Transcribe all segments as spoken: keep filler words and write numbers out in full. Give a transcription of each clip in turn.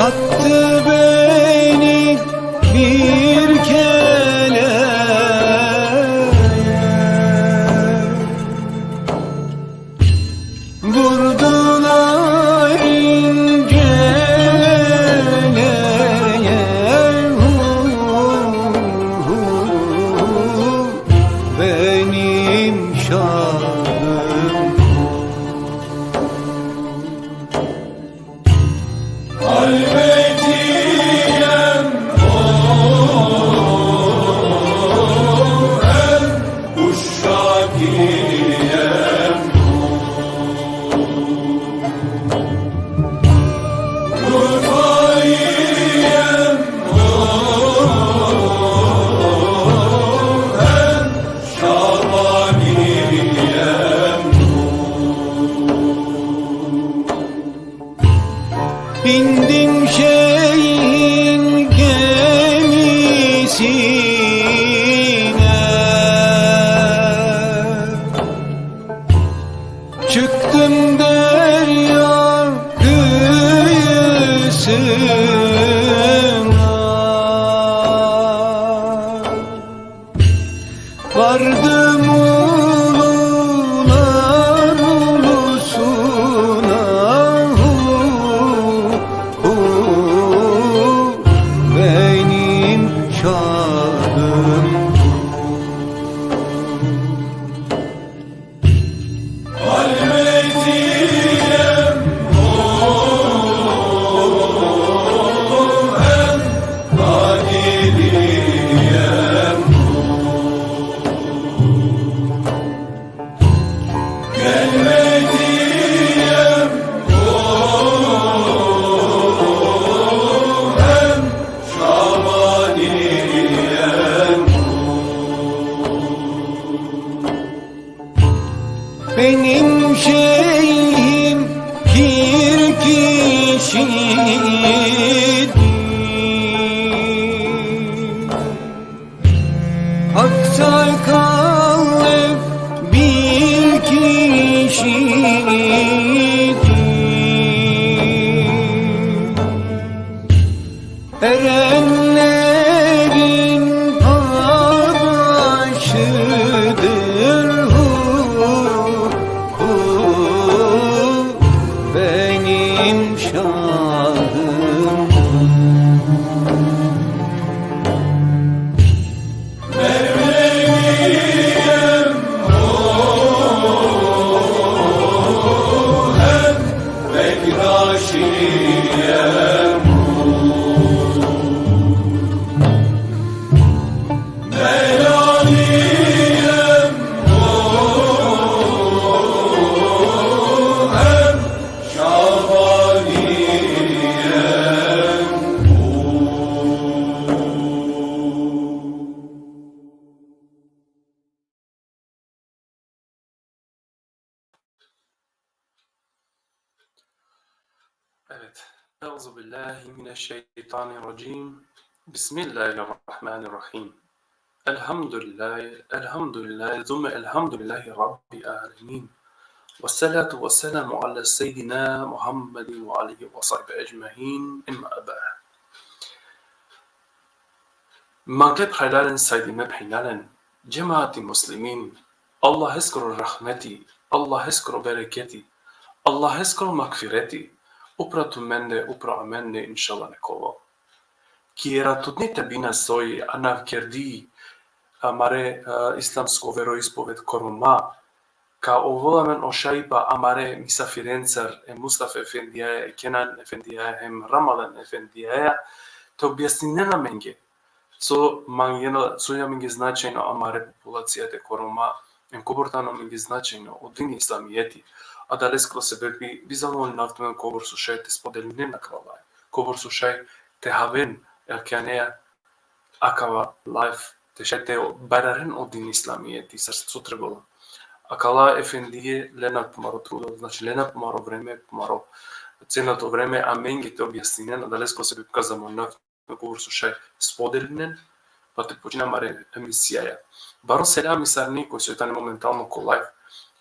Attı beni bir keleğe, vurdular inceliğe. Benim şahım. Bindim şeyhin gemisine, çıktım derya kıyısına. Vardım ulular ulusuna, hu, hu, benim şahım. Benim şeyhim bir kişidir. Aksa kalıp bir kişidir. Erenlerin paşıdır, hu, hu, benim şahım. Evet. Euzu billahi mineşşeytanirracim. Bismillahirrahmanirrahim. Elhamdülillahi, elhamdülillahi, zumme elhamdülillahi Rabbil alemin. Ve salatu ve selamu ala seyyidina Muhammedin ve alihi ve sahbihi ecmain. Emma ba'd. Mangli phralalen, sajdime phenjalen, džemati muslimin, Allaheskoro rahmeti, Allaheskoro bereketi, Allaheskoro magfireti, upra tumende, upra amende, inšallah, nek ovel. Ki eratutni tebina soj anav kerdi amare, e, islamsko veroispoved koroma, ka ovel amen o šajipa amare misafirencar, e Mustafa efendijaja, e Kenan efendijaja, hem Ramadan efendijaja, te objasninen amenge so mangena, so amenge značajno amare populacija te koroma, em kobor tano amenge značajno o dini islamijeti. Adaleskoro sebepi bi zamolinav tumen kobor so šaj te spodelinen akava live, kobor so šaj te haven akjaneja akava live, te šaj te bararen o dini islamijeti sar so trebela. Akala efendije lena pumaro trudo, znači lena pumaro vreme, pumaro cenat o vreme amenge te objasninen, adaleskoro sebepi ka zamolinav kobor so šaj spodelinen, pa te počina amare emisijaja. Baro selami sarine koj so tane momentalno ko live.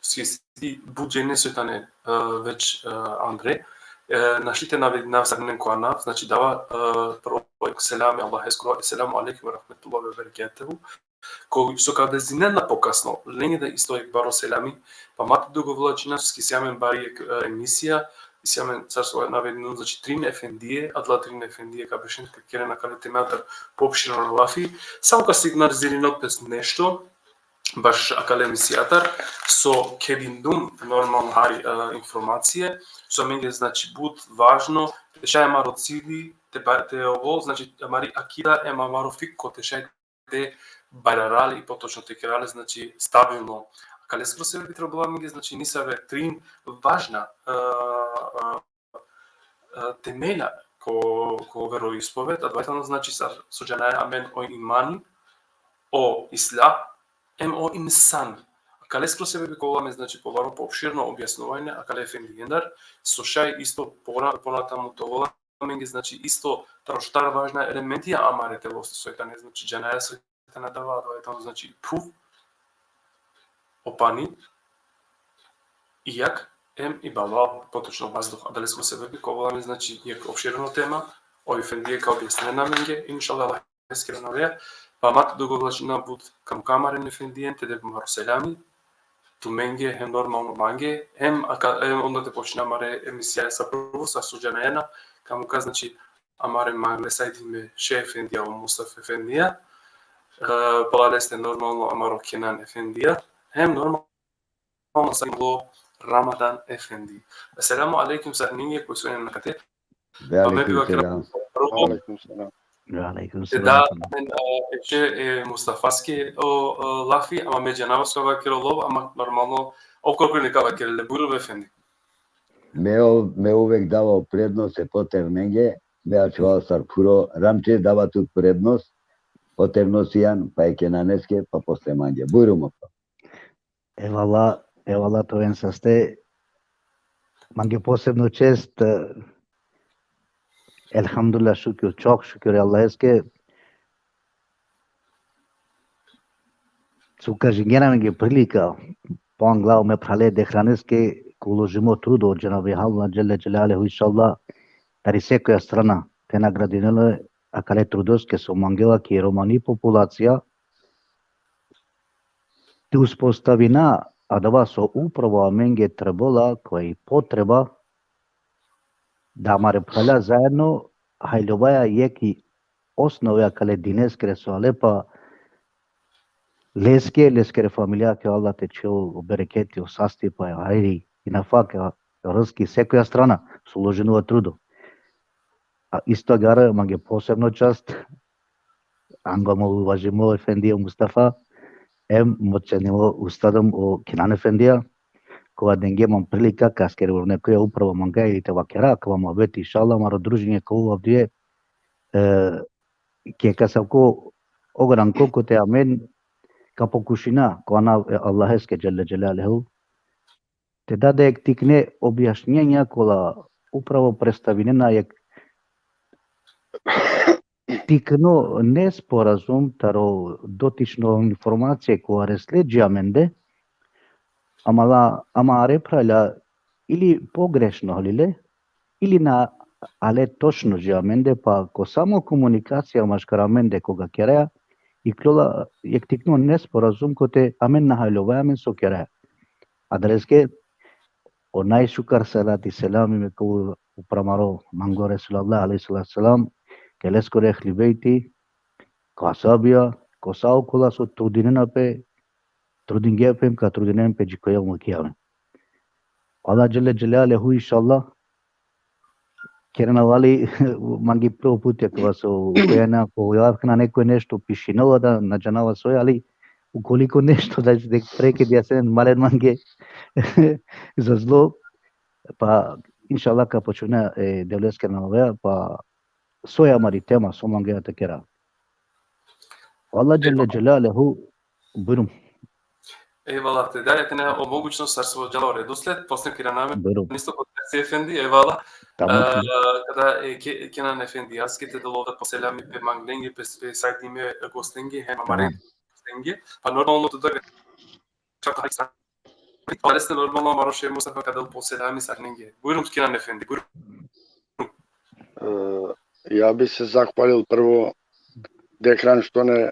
Svjesni but džene so tane, e, već, e, andre, E, našti te navedinav sarinen ko anav, znači dava, e, prvo selami Allaheskoro, Esselamu alejkum ve rahmetullahi ve berekatuhu. Ko so ka vezinen na pokasno, lenge da isto jek baro selami, pa ma te dugovlačina, soske isi amen bari jek, e, emisija, isi amen, sar so navedinum, znači trin efendije, adala trin efendije ka bešen, ka keren akale tematar poopširno lafi, samo ka signalizirinel pes nešto, baš akale emisijatar, so kedindum normalno hari, e, informacije, so amenge znači but važno, te šaj amaro cili, te ba-, te ovo, znači amari akida, em amaro fikr kote šaj te barjara le i potočno te kera le, znači stabilno. Akaleskoro sebepi trebela amenge, znači nisave trin važna, e, e, e, temelja ko, ko veroispoved, adava tano, znači sar so džanaja amen o imani, o islam, em o insan. Akaleskoro sebepi ka ovel amen, znači, pobaro poopširno objasnovanje akale efendijendar, so šaj isto pora, pora tamo te ovel amenge, znači, isto taro štar važna elementija amare teloste, soj tane, znači, džanaja soj tane adava, adava tano, znači, phuv, o pani, i jag, em i balval, potočno vazduh. Adaleskoro sebepi ka ovel amen, znači, jek opširno tema, o efendije ka objasninen amenge, inšallah, Allaheskere naveja, pa ma te dugovlačina but, ka mukha amaren efendijen, te de amaro selami tumenge, hem normalno mange, hem aka-, hem onda te počina amare emisija sa prvo, sar so džanaja, ka mukha, znači, amare mangle sajdime šeh efendija, o Mustafa efendija, e, pala leste normalno amaro Kenan efendija, hem normalno sa o Ramadan efendi. Esselamu alejkum, sarnenge, koj so ine akate. Ve Pa me bi alejkum vakera selam. prvo, Alejkum selam. Ve alejkum te selam. da amen, e, eče, e, Mustafaske o, o, lafi, ama me džanav so ka vakeri ov, ama normalno, ov korkori neka vakeri le, bujrum efendi. Me o-, me uvek dava o prednost e poternenge, me ačhovav sar phuro, Ramče, dava tut prednost, poterno sian, pa e Kenaneske, pa posle mange. Bujrum, o. Evala, evala te oven saste. Mange posebno čest, e, elhamdulillah, šukir, çok šukir Allaheske. So ka žingena amenge prilika, pa angla me phrale Dehraneske, ka uložimo trudo, Džanabi Allah dželle dželaluhu, inšallah, tari sekoja strana, te nagradinel le akale trudoske so mangela ki romani populacija, te uspostavina adava so upravo amenge trebela, koja i potreba, da amare phralja zaedno hajlovaja jekh i osnove akale dineskere so ale, pa leske, leskere familijake Allah te čhel o bereketi, o sastipa, hajri, i nafaka, o rizki, sekoja strana so uložinela trudo. A isto agjaar mange posebno čast, angla mo uvažimo efendi o Mustafa, em mo cenimo ustadom o Kenan efendija, kova denge man prilika, kaskere nekoja upravo manga i te vakera, kova muhabeti, inšallah, amaro druženje kova avdive, e, ke kasavko ogranko kote amen ka pokušina, ko anav e Allaheske dželle dželaluhu, te da da jekh tikne objašnjenja kola upravo predstavinena jekh tikno nesporazum taro dotično informacije koja resle dži amende, ama la, amare phralja ili pogrešno halile, ili na ale točno dži amende, pa ko samo komunikacija maškar amende koga keraja, iklola jekh tikno nesporazum kote amen na hajlovaja amen so keraja. Adaleske o najšukar salati selami me ka upra amaro mango Resulallah alejhi salatu selam, ke leskoro ehli bejti, ko ashabija, ko sa okola so trudinena pe, trudingje pe, ka trudinen pe dži ko jevmul kijame. Allah dželle dželaluhu, inšallah, kerena vali, mange prvo puti akava so, kojana, ko javkana neko nešto pišinela da, na džanava soj, ali ukoliko nešto da, da prekidija sen, malen mange za zlo, pa inšallah ka počuna, e, Devleskere navea, pa soj amari tema, so mangaja te kera. Allah dželle dželaluhu, bujrum. Ejvallah, te da, te na o mogućnost sar so džala o redosled, posle kera name, Bujrum. Isto ko Tersi efendi, ejvallah. Tamam, e, tamam. Kada, e, ke-, Kenan efendi, aske te dalo da poselami pe manglenge, pe, pe sajdime gostenge, hem amare Tamam. gostenge, pa normalno te da čak hajsa. Pa leste normalno amaro šeh Mustafa ka del poselami sarnenge. Bujrum Kenan efendi, bujrum. E, ja bi se zahvalil prvo Dehran što ne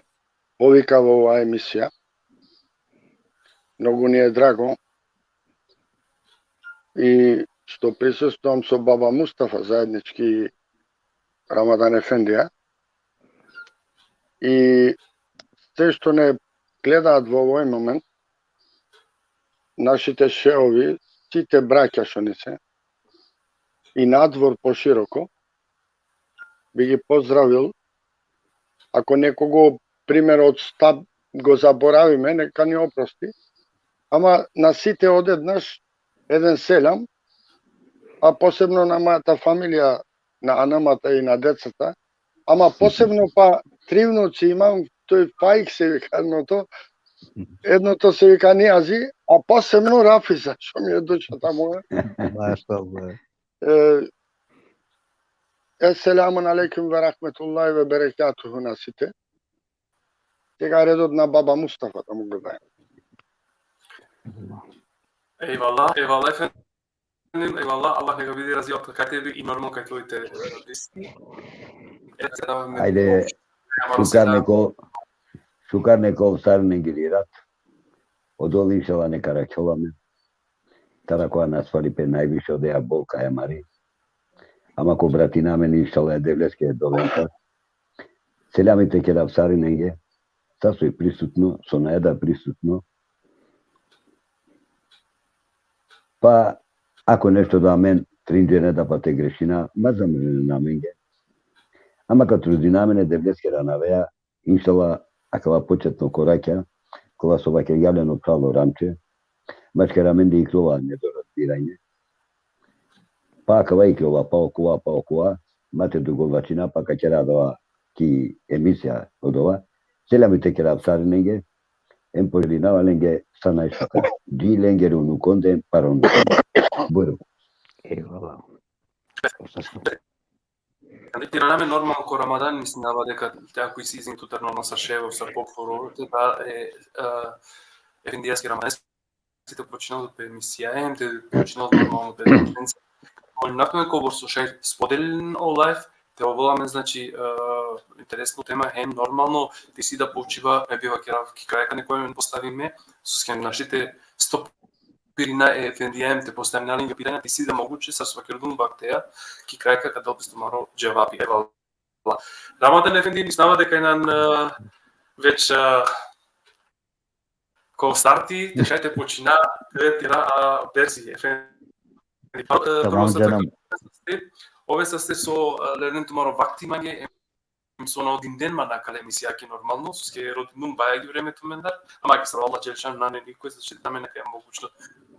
povika vo ova emisija. Mnogo ni je drago. I što prisustvujem so baba Mustafa zajednički Ramadan Efendija. I te što ne gledat vo ovoj moment, našite šeovi, site brakja šonice, i nadvor poširoko, bi gi pozdravil. Ako nekogo, primer, od sta go zaboravime, neka ni oprosti. Ama na site oded naš eden selam, a posebno na mata familija, na anamata i na decata, ama posebno pa tri vnuci imam, toj Faik se vika jedno to, jedno to se vika Nijazi, a posebno Rafiza, što mi je duša tamo. Mašallah. E, Esselamun alejkum ve rahmetullahi ve berekatuhu nasite. Tega redot na baba Mustafa, tamo gledaj. Ejvallah, ejvallah efendim, ejvallah, Allah neka budi razi kaj tebi i normalno kaj tvojite, e, roditelji. E, sada me Ajde, amaro šukar selam. Neko, šukar neko sarinen gilirat. Odol inšallah neka rakhjola me. Taro kova nasvalipe najviše odeja bol kaj amari. Ama ko bratina amen inšallah e Devleske dolenca. Selami te kerav sarinenge, sa soj prisutno, so nae da prisutno. Pa, ako nešto da amen trinđene da pa te grešina, ma zamrinen amenge. Ama ka trudina amen e Devleskere anavea, inšallah, akava početno korakja, kola so vakergja len o phral o Ramče, maškar amende iklola nedorazbiranje. Pa akava iklola, pa okova, pa okova, ma te dugovlačina, pa ka kera adava ki emisija odova. Selami te kera sarinenge, em poželinava lenge sa najšukar. Dži lengere unukonde, em parunukonde. Bujrum. Ejvallah. Tirana amen normalno ko Ramadan, mislinava deka te ako isi izin tutar normalno sar ševo, sar poporo, te da e, e, efendijaske Ramadan, te počinel pe emisija, em te počinel normalno pe emisija. Molim, nakon kobor so šaj spodelin o live, te ovel amen, znači, e, interesno tema, hem normalno, te isi da poučiba, me bi vakerav ki kraj, ka nekoj amen postavime, soske našti te stopirina e efendija, em te postavina lenge pitanja, te isi da moguće, sar so vakerdum vakteja, ki kraj ka del pes tumaro dževapi. Ejvallah. Ramadan efendi, mislinava deka inan, e, već, e, ko starti, te šaj te počina, te tira, a, berzi, efendi. Pa, e, prvo Tamam, sa džanam. Ove saste so, e, lenen tumaro vakti mange, em so na odinden man akale emisijake normalno, soske rodinum baja i vreme tumendar, ama ki sar o Allah dželle šanuhu nane nikoj, znači, da me neka mogućno.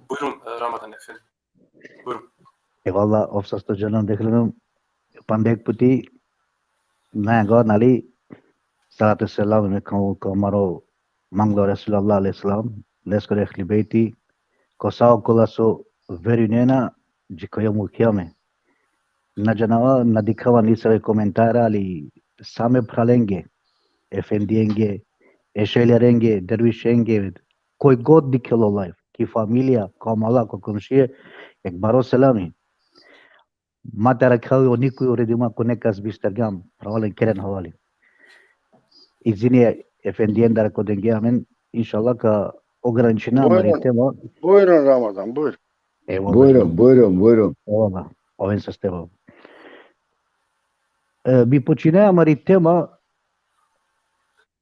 Bujrum, e, Ramadan efendi. Bujrum. Ejvallah, ov sasto džanam, dehranum, panda jekh puti, na, nali, salatu selam, me ko, ko amaro manglo Resulallah alejhi selam, leskoro ehli bejti, ko sa okola so verujnena, dži ko jevmul kijame. Na džanava, na dikhava nisave komentara, ali sa me phralenge, efendienge, e šejlerenge, dervišenge, koj god dikhel o live, ki familija, ko amala, ko komšije, jekh baro selami. Ma te arakhav o nikoj, uredima ko nekas bistergjam, phralen keren havali. Izini efendiendar ko denge amen, inšallah ka ograničina amari tema. Bujrum, Ramadan, bujrum. Ejvallah. Bujrum, bujrum, bujrum. Ejvallah. Oven saste baba. E, bi počina amari tema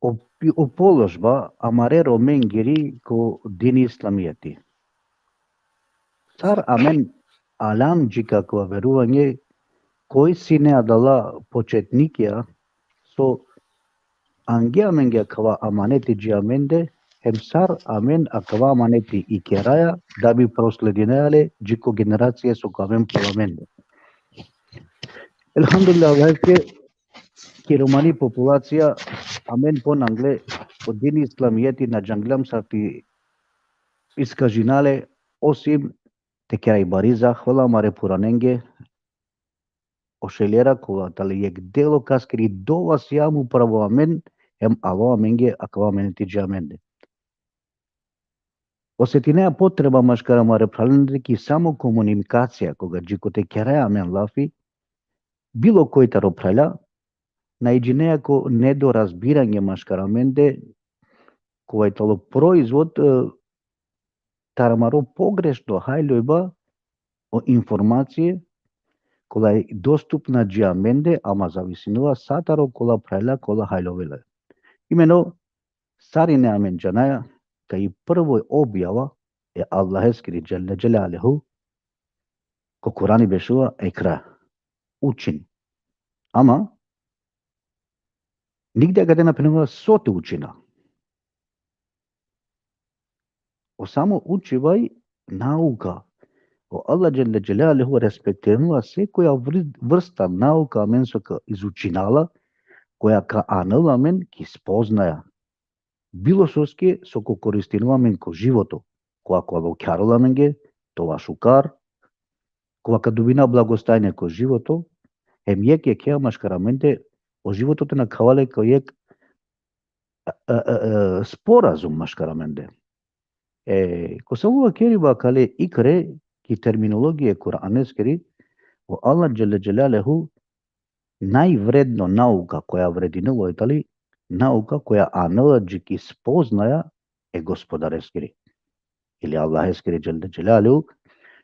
o, o položba amare Romengiri ko dini islamijeti. Sar amen alam dži ka akava veruvanje, koj sine adala početnikija so ange amenge akava amaneti dži amende, hem sar amen akava amaneti ikeraja, da bi prosledinaja le dži ko generacija so ka aven palo amende. Elhamdulillah, Allahese, ki romani populacija, amen ponangle, o dini islamijeti na džanglam sar te iskažina le, osim te kera i bari zahvala amare puranenge, o šejlera kola tale jekh delo kaskiri dova sijam upravo amen, hem alo amenge akava amaneti dži amende. Osetinea potreba maškar amare phralende ki samo komunikacija, koga dži kote keraja amen lafi, bilo koj taro phralja, naiđinea ko nedorazbiranje maškar amende, kova i talo proizvod, e, taro amaro pogrešno hajlojba o informacije, kola i dostupna dži amende, ama zavisinela sa taro kola phralja kola hajlovela. Imeno, sarine amen džanaja, kaj i prvo objava e Allaheskiri dželle dželaluhu, ko Kurani bešela ikra, učin. Ama, nigde akate na phenela so te učina. O samo učiba i nauka. O Allah dželle dželaluhu respektirinela sekoja vr-, vrsta nauka amen so ka izučinela, koja ka anela amen ki spoznaja. Bilo soske so ka koristinela amen ko životo, kova ka olokharela amenge, te ova šukar, kova ka dobina blagostanje ko životo, hem jekh jekheja maškar amende, o životo te nakhava le ko jekh, e, e, e, sporazum maškar amende. E, ko sa uva keriba kale ikre, ki terminologija Kur'aneskiri, o Allah dželle dželaluhu, najvredno nauka koja vredinela i tali nauka koja anela dži ki spoznaja e Gospodareskiri, ili Allaheskiri dželle dželaluhu,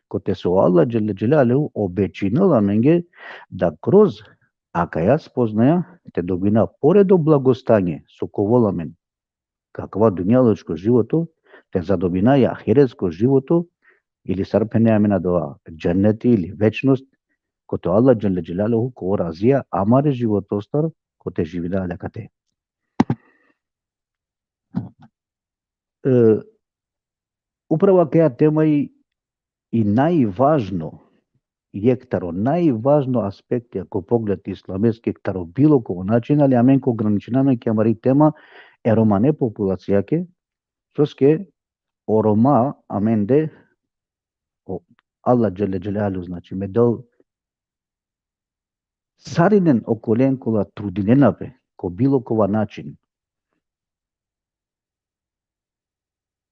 kote so Allah dželle dželaluhu obećinela amenge da kroz akaja spoznaja te dobina pored o blagostanje so ka ovel amen ko akava dunjalučko životo, te zadobina i ahiretsko životo, ili sar phene amen adava, dženneti ili večnost, kote o Allah dželle dželaluhu ka ovel razija amare životostar, kote živina le akate. E, upravo akaja tema i, i najvažno, jekh taro najvažno aspekti ko pogled islameski, taro bilo kova način, ali amen ka ograničina amen ki amari tema e romane populacijake, soske o Roma amende, o Allah dželle dželaluhu, znači, me del sarinen okolen kola trudinena pe ko bilo kova način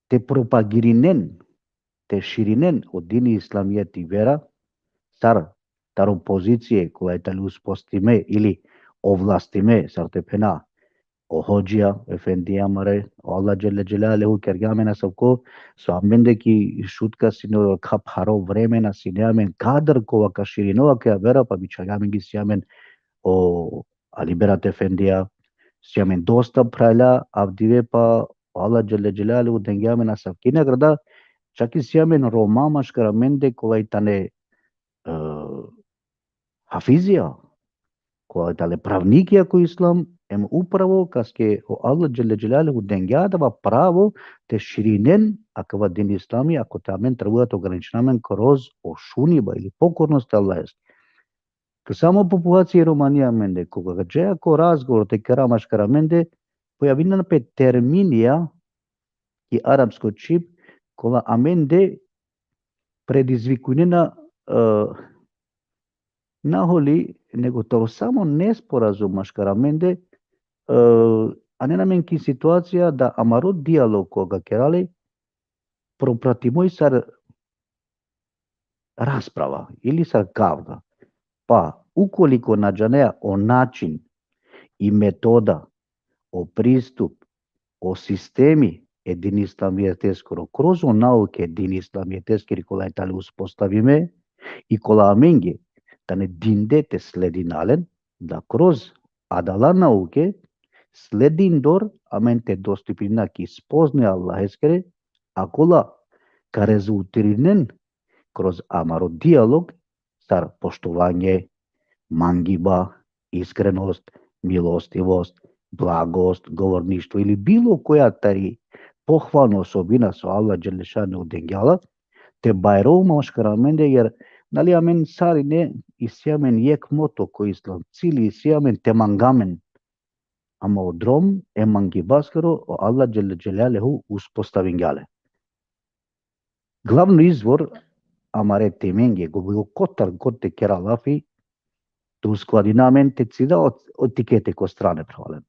te propagirinen, te širinen o dini islamijeti, vera, sar taro pozicije kola i tali uspostime ili ovlastime, sar te phena, o hodžija efendija amare, o Allah dželle dželaluhu kergja amen asavko, so amende ki Šutka sine o ka pharo vreme, na sine amen kadar kova ka širinel akaja vera, pa bičhalgja amen ki, si amen o Ali Berat efendija, si amen dosta phralja, avdive pa o Allah dželle dželaluhu dengja amen asavki nagrada, čak i si amen Roma maškar amende kola i tane, e, hafizija, kola i tane pravnikija ko islam, em upravo kaske o Allah dželle dželaluhu dengja adava pravo te širinen akava din islami, a kote amen trebela te ograničina amen kroz o šuniba ili pokornost e Allaheskiri. Ko samo populacija romani amende, koga džaja ko razgovor te kera maškar amende, pojavina pe terminija ki arapsko čhib, kola amende predizvikujnena, e, na holi, nego taro samo nesporazum maškar amende, e, anena amen ki situacija da amaro dijalog koga kera le, propratimo i sar rasprava ili sar kavga. Pa, ukoliko na džanea o način i metoda, o pristup, o sistemi e din islamijeteskoro, kroz o nauke e din islamijeteskiri kola i tale uspostavime, i kola amenge tane dinde te sledina len, da kroz adala nauke sledindor amen te dostipina ki spoznaja Allaheskere, a kola ka rezultirinen kroz amaro dijalog, sar poštovanje, mangiba, iskrenost, milostivost, blagost, govorništvo ili bilo koja tari pohvalna osobina so Allah dželle šanuhu dengja la, te bajrol maškar amende, jer, nali, amen sarine isi amen jekh moto ko islam, cili isi amen te manga amen. Ama o drom e mangibaskoro o Allah dželle dželaluhu uspostavingja le. Glavno izvor amare temenge, go bilo kotar god te kera lafi, te uskladina amen, te cida o, o tikete ko strane, phralalen.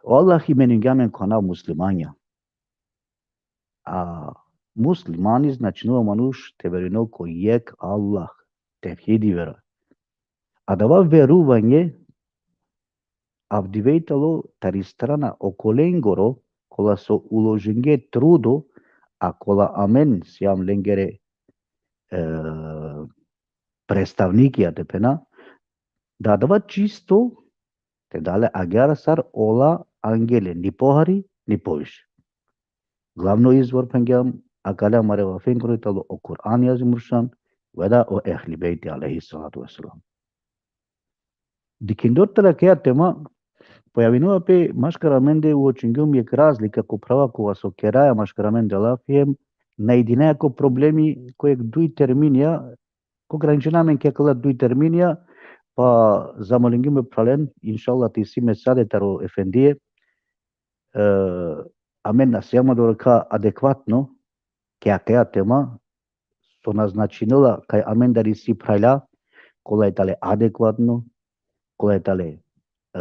O Allah imeningja amen ko anav muslimanja. A muslimani značinela manuš te verujnel ko jekh Allah, tevhidi vera. Adava veruvanje avdive i tano tari strana okolengoro, kola so uložinge trudo, a kola amen sijam lengere, e, predstavnikija te phena, da adava čisto te da le agjaar sar ola angele, ni pohari, ni poviše. Glavno izvor phengjam, akale amare lafengoro i tano o Kur'ani Azimuršan, veda o Ehli Bejti alejhi salatu ve selam. Dikhindor tari akaja tema, pojavinela pe maškar amende, uočingjum jekh razlika ko prava kova so keraja maškar amende lafi hem, na idinaja ko problemi ko jekh duj terminija, ko graničina amen ki akala duj terminija, pa zamolingjum e phralen, inšallah, te isi mesade taro efendije, e, amen na sijam adorka adekvatno ki akaja tema, so na značinela kaj amendar isi phralja, kola i tale adekvatno, kola i tale, e,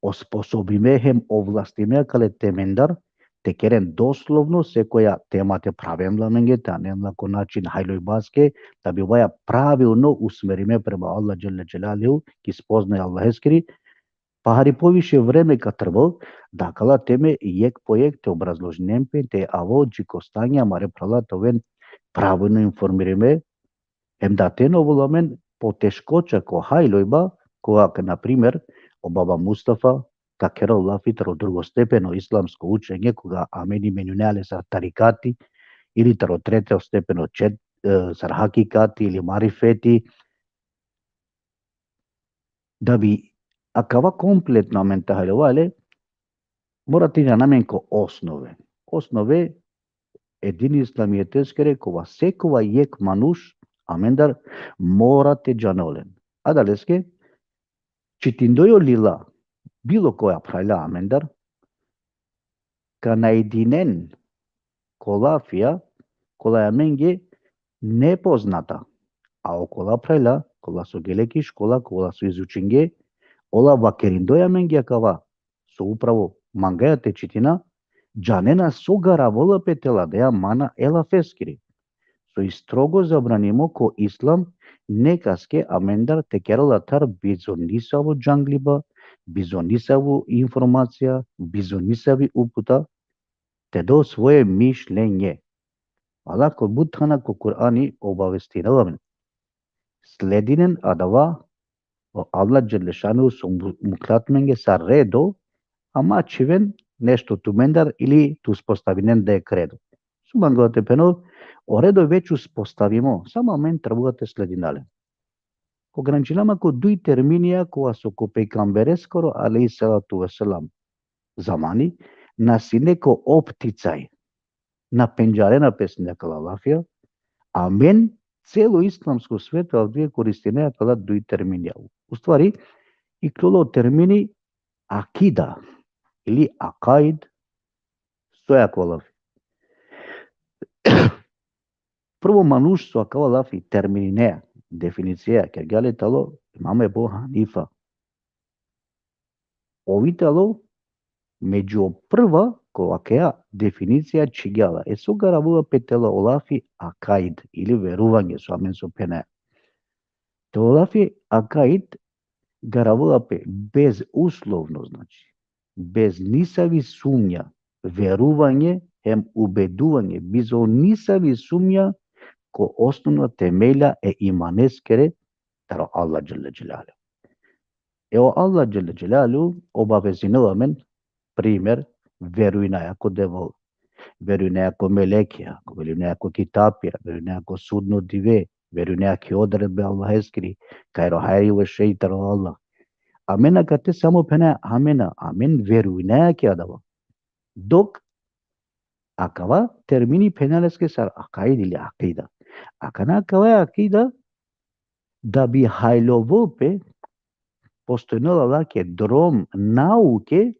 osposobime hem ovlastime akale temendar, te keren doslovno sekoja tema te phraven la amenge, te anen la ko način hajlojbaske, da bi ovaja pravilno usmerime prema Allah dželle dželaluhu, ki spoznaja Allaheskiri, pa hari poviše vreme ka trebol, da akala teme jekh po jekh te obrazložinen pe, te avol dži ko stanje amare phrala te oven pravilno informirime, hem da te na ovol amen poteškoća ko hajlojba, koga, na primer, o baba Mustafa ka kerel lafi taro drugostepeno islamsko učenje, koga amen imenujnaja le sar tarikati, ili taro treto stepeno čet-, e, sar hakikati ili marifeti, da bi akava kompletno amen te hajlova le, mora te džana amen ko osnove. Osnove e din islamijeteskere, kova sekova jekh manuš amendar mora te džanol len. Adaleske, čitindoj o lila, bilo koja phralja amendar, ka najdinen ko lafija, kola amenge nepoznata. A okola phralja, kola so gele ki škola, kola so izučinge, ola vakerindoj amenge akava, so upravo mangaja te čitina, džanena so garavela pe te ladea mana e lafeskiri. So i strogo zabranimo ko islam, nekaske amendar te kerel latar bizo nisavo džangliba, bizo nisavo informacija, bizo nisavi uputa, te do svoje mišljenje. Ala ko but thana ko Kur'ani obavestinela amen. Sledinen adava, o Allah dželle šanuhu so mu-, mukhlja tumenge sar redo, ama čhiven nešto tumendar ili te uspostavinen da jekh redo. So mangava te phenel, o redo već uspostavimo, samo amen trebela te sledina le. Ko graničinama ko duj terminija kova so ko pejgambereskoro alejhi salatu ve selam zamani na sine ko opticaj, na pendžarena pe sine akala lafija, amen celo islamsko sveto avdive koristinaja akala duj terminija. U stvari, ikljola o termini akida ili akaid, so i akava lafi. Prvo manuš so akava lafi termininea, definicija kergja le tano Imam Ebu Hanifa. Ov i tano među o prva ko akaja definicija čhigja la. E so garavela pe te ovel o lafi akaid ili veruvanje, so amen so phenaja. Te ovel o lafi akaid garavela pe bezuslovno, znači, bez nisavi sumnja, veruvanje hem ubeduvanje, bizo nisavi sumnja ko osnovna temelja e imaneskere taro Allah dželle dželaluhu. E o Allah dželle dželaluhu obavezinela amen, primer, verujnaja ko Devel, verujnaja ko melekija, verujnaja ko kitapija, verujnaja ko sudno dive, verujnaja ki odredbe Allaheskiri, kaj ro hajri ve šeri taro Allah. Amen akate samo phenaja amena, amen verujnaja ki adava. Dok akava termini phenela leske sar akaid ili akida. Akana akava akida, da bi hajlovel pe, postojnela lake drom nauke,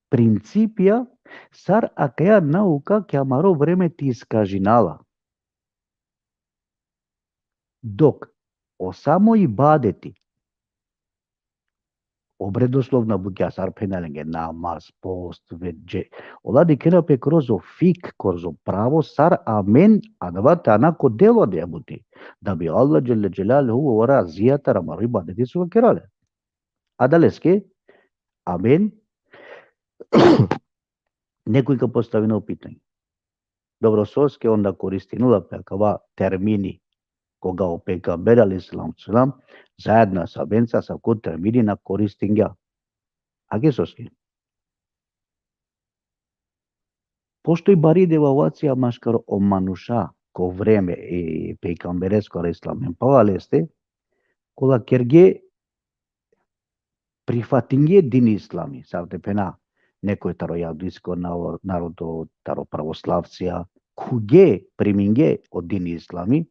principia, sar akaja nauka ki amaro vreme te iskažinela. Dok o samo ibadeti, obredoslovna bukja sar phenela lenge, namaz, post, ve dže-, ola dikhena pe kroz o fik, kroz o pravo, sar amen adava te ana ko delo de buti. Da bi Allah dželle dželaluhu o razija taro amaro ibadeti so ka kera le. Adaleske, amen, nekoj ka postavinel pitanje. Dobro, soske onda koristinela pe akava termini, koga o pejgamber alejhi salatu ve selam, zaedno sa ashabenca, asavko termini na koristingja. Ake soske? Pošto i bari devalvacija maškar o manuša, ko vreme i pejgamberesko alejhi selam, hem pala leste, kola kerge, prihvatinge din islami, sar te phena, nekoj taro jahudijsko nao-, narodo, taro pravoslavcija, khuge, priminge o din islami,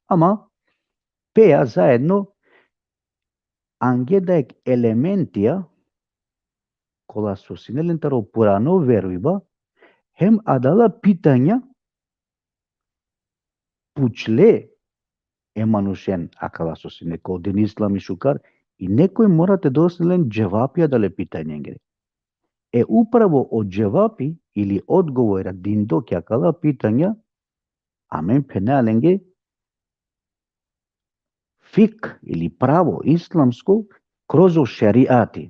ama peja zaedno ange da ek elementija, kola so sine len taro purano verujba, hem adala pitanja pučle e manušen akala so sine ko din islami šukar, i nekoj mora te del sine len dževapi adale pitanjengere. E upravo o dževapi ili odgovora dindo ki akala pitanja, amen phena lenge fik ili pravo islamsko kroz o šerijati.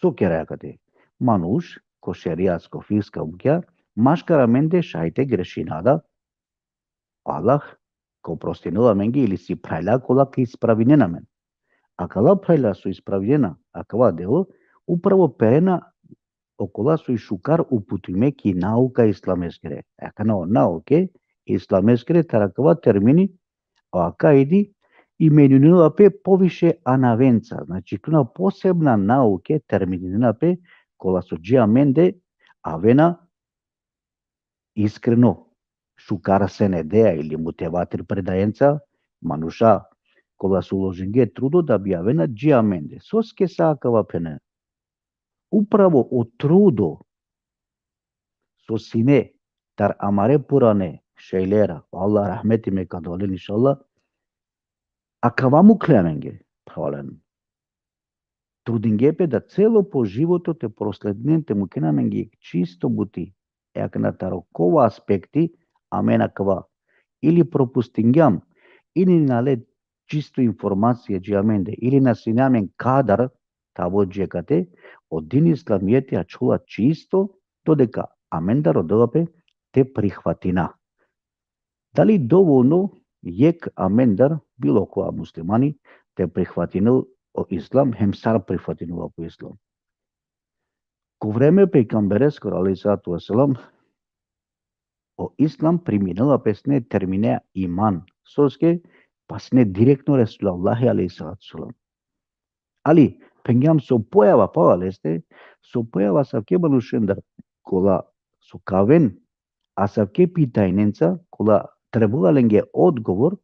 So kera akate? Manuš, ko šerijatsko fikska bukja, maškar amende šaj te grešina da, Allah ka oprostinel amenge ili si phralja kola ka ispravinena amen. Akala phralja so ispravinena akava delo, upravo perena okola so i šukar uputime ki nauka islameskere. Akana o nauke islameskere taro akava termini, o akaidi, imeninela pe poviše anavenca. Znači, kuna posebna nauke termininena pe, kola so dži amende avena iskreno, šukar senedeja ili mutevatir predajenca, manuša, kola so uložinge trudo da bi avena dži amende. Soske sa akava phena? Upravo o trudo so sine tar amare purane šejlera, o Allah rahmeti me ka del len inšallah, akava mukhle amenge, phralen. Trudinge pe da celo po životo te prosledinen, te mukhen amenge čisto buti. E akana taro kova aspekti, amen akava ili propustingjam, ili nane čisto informacija dži amende, ili na sine amen kadar, tavo dži akate, o din islamijeti ačhola čisto, dodeka amendar rodela pe te prihvatina. Dali dovoljno jekh amendar, bilo kova muslimani, te prihvatinel o islam, hem sar prihvatinela pe o islam? Ko vreme pejgambereskoro, alejhi salatu ve selam, o islam priminela pe sine termini iman. Soske? Pa sine direktno Resulullahi, alejhi salatu ve selam. Ali, phengjam, so pojava pala leste, so pojava asavke manušendar, kola so ka aven asavke pitajnenca, kola trebela lenge odgovor,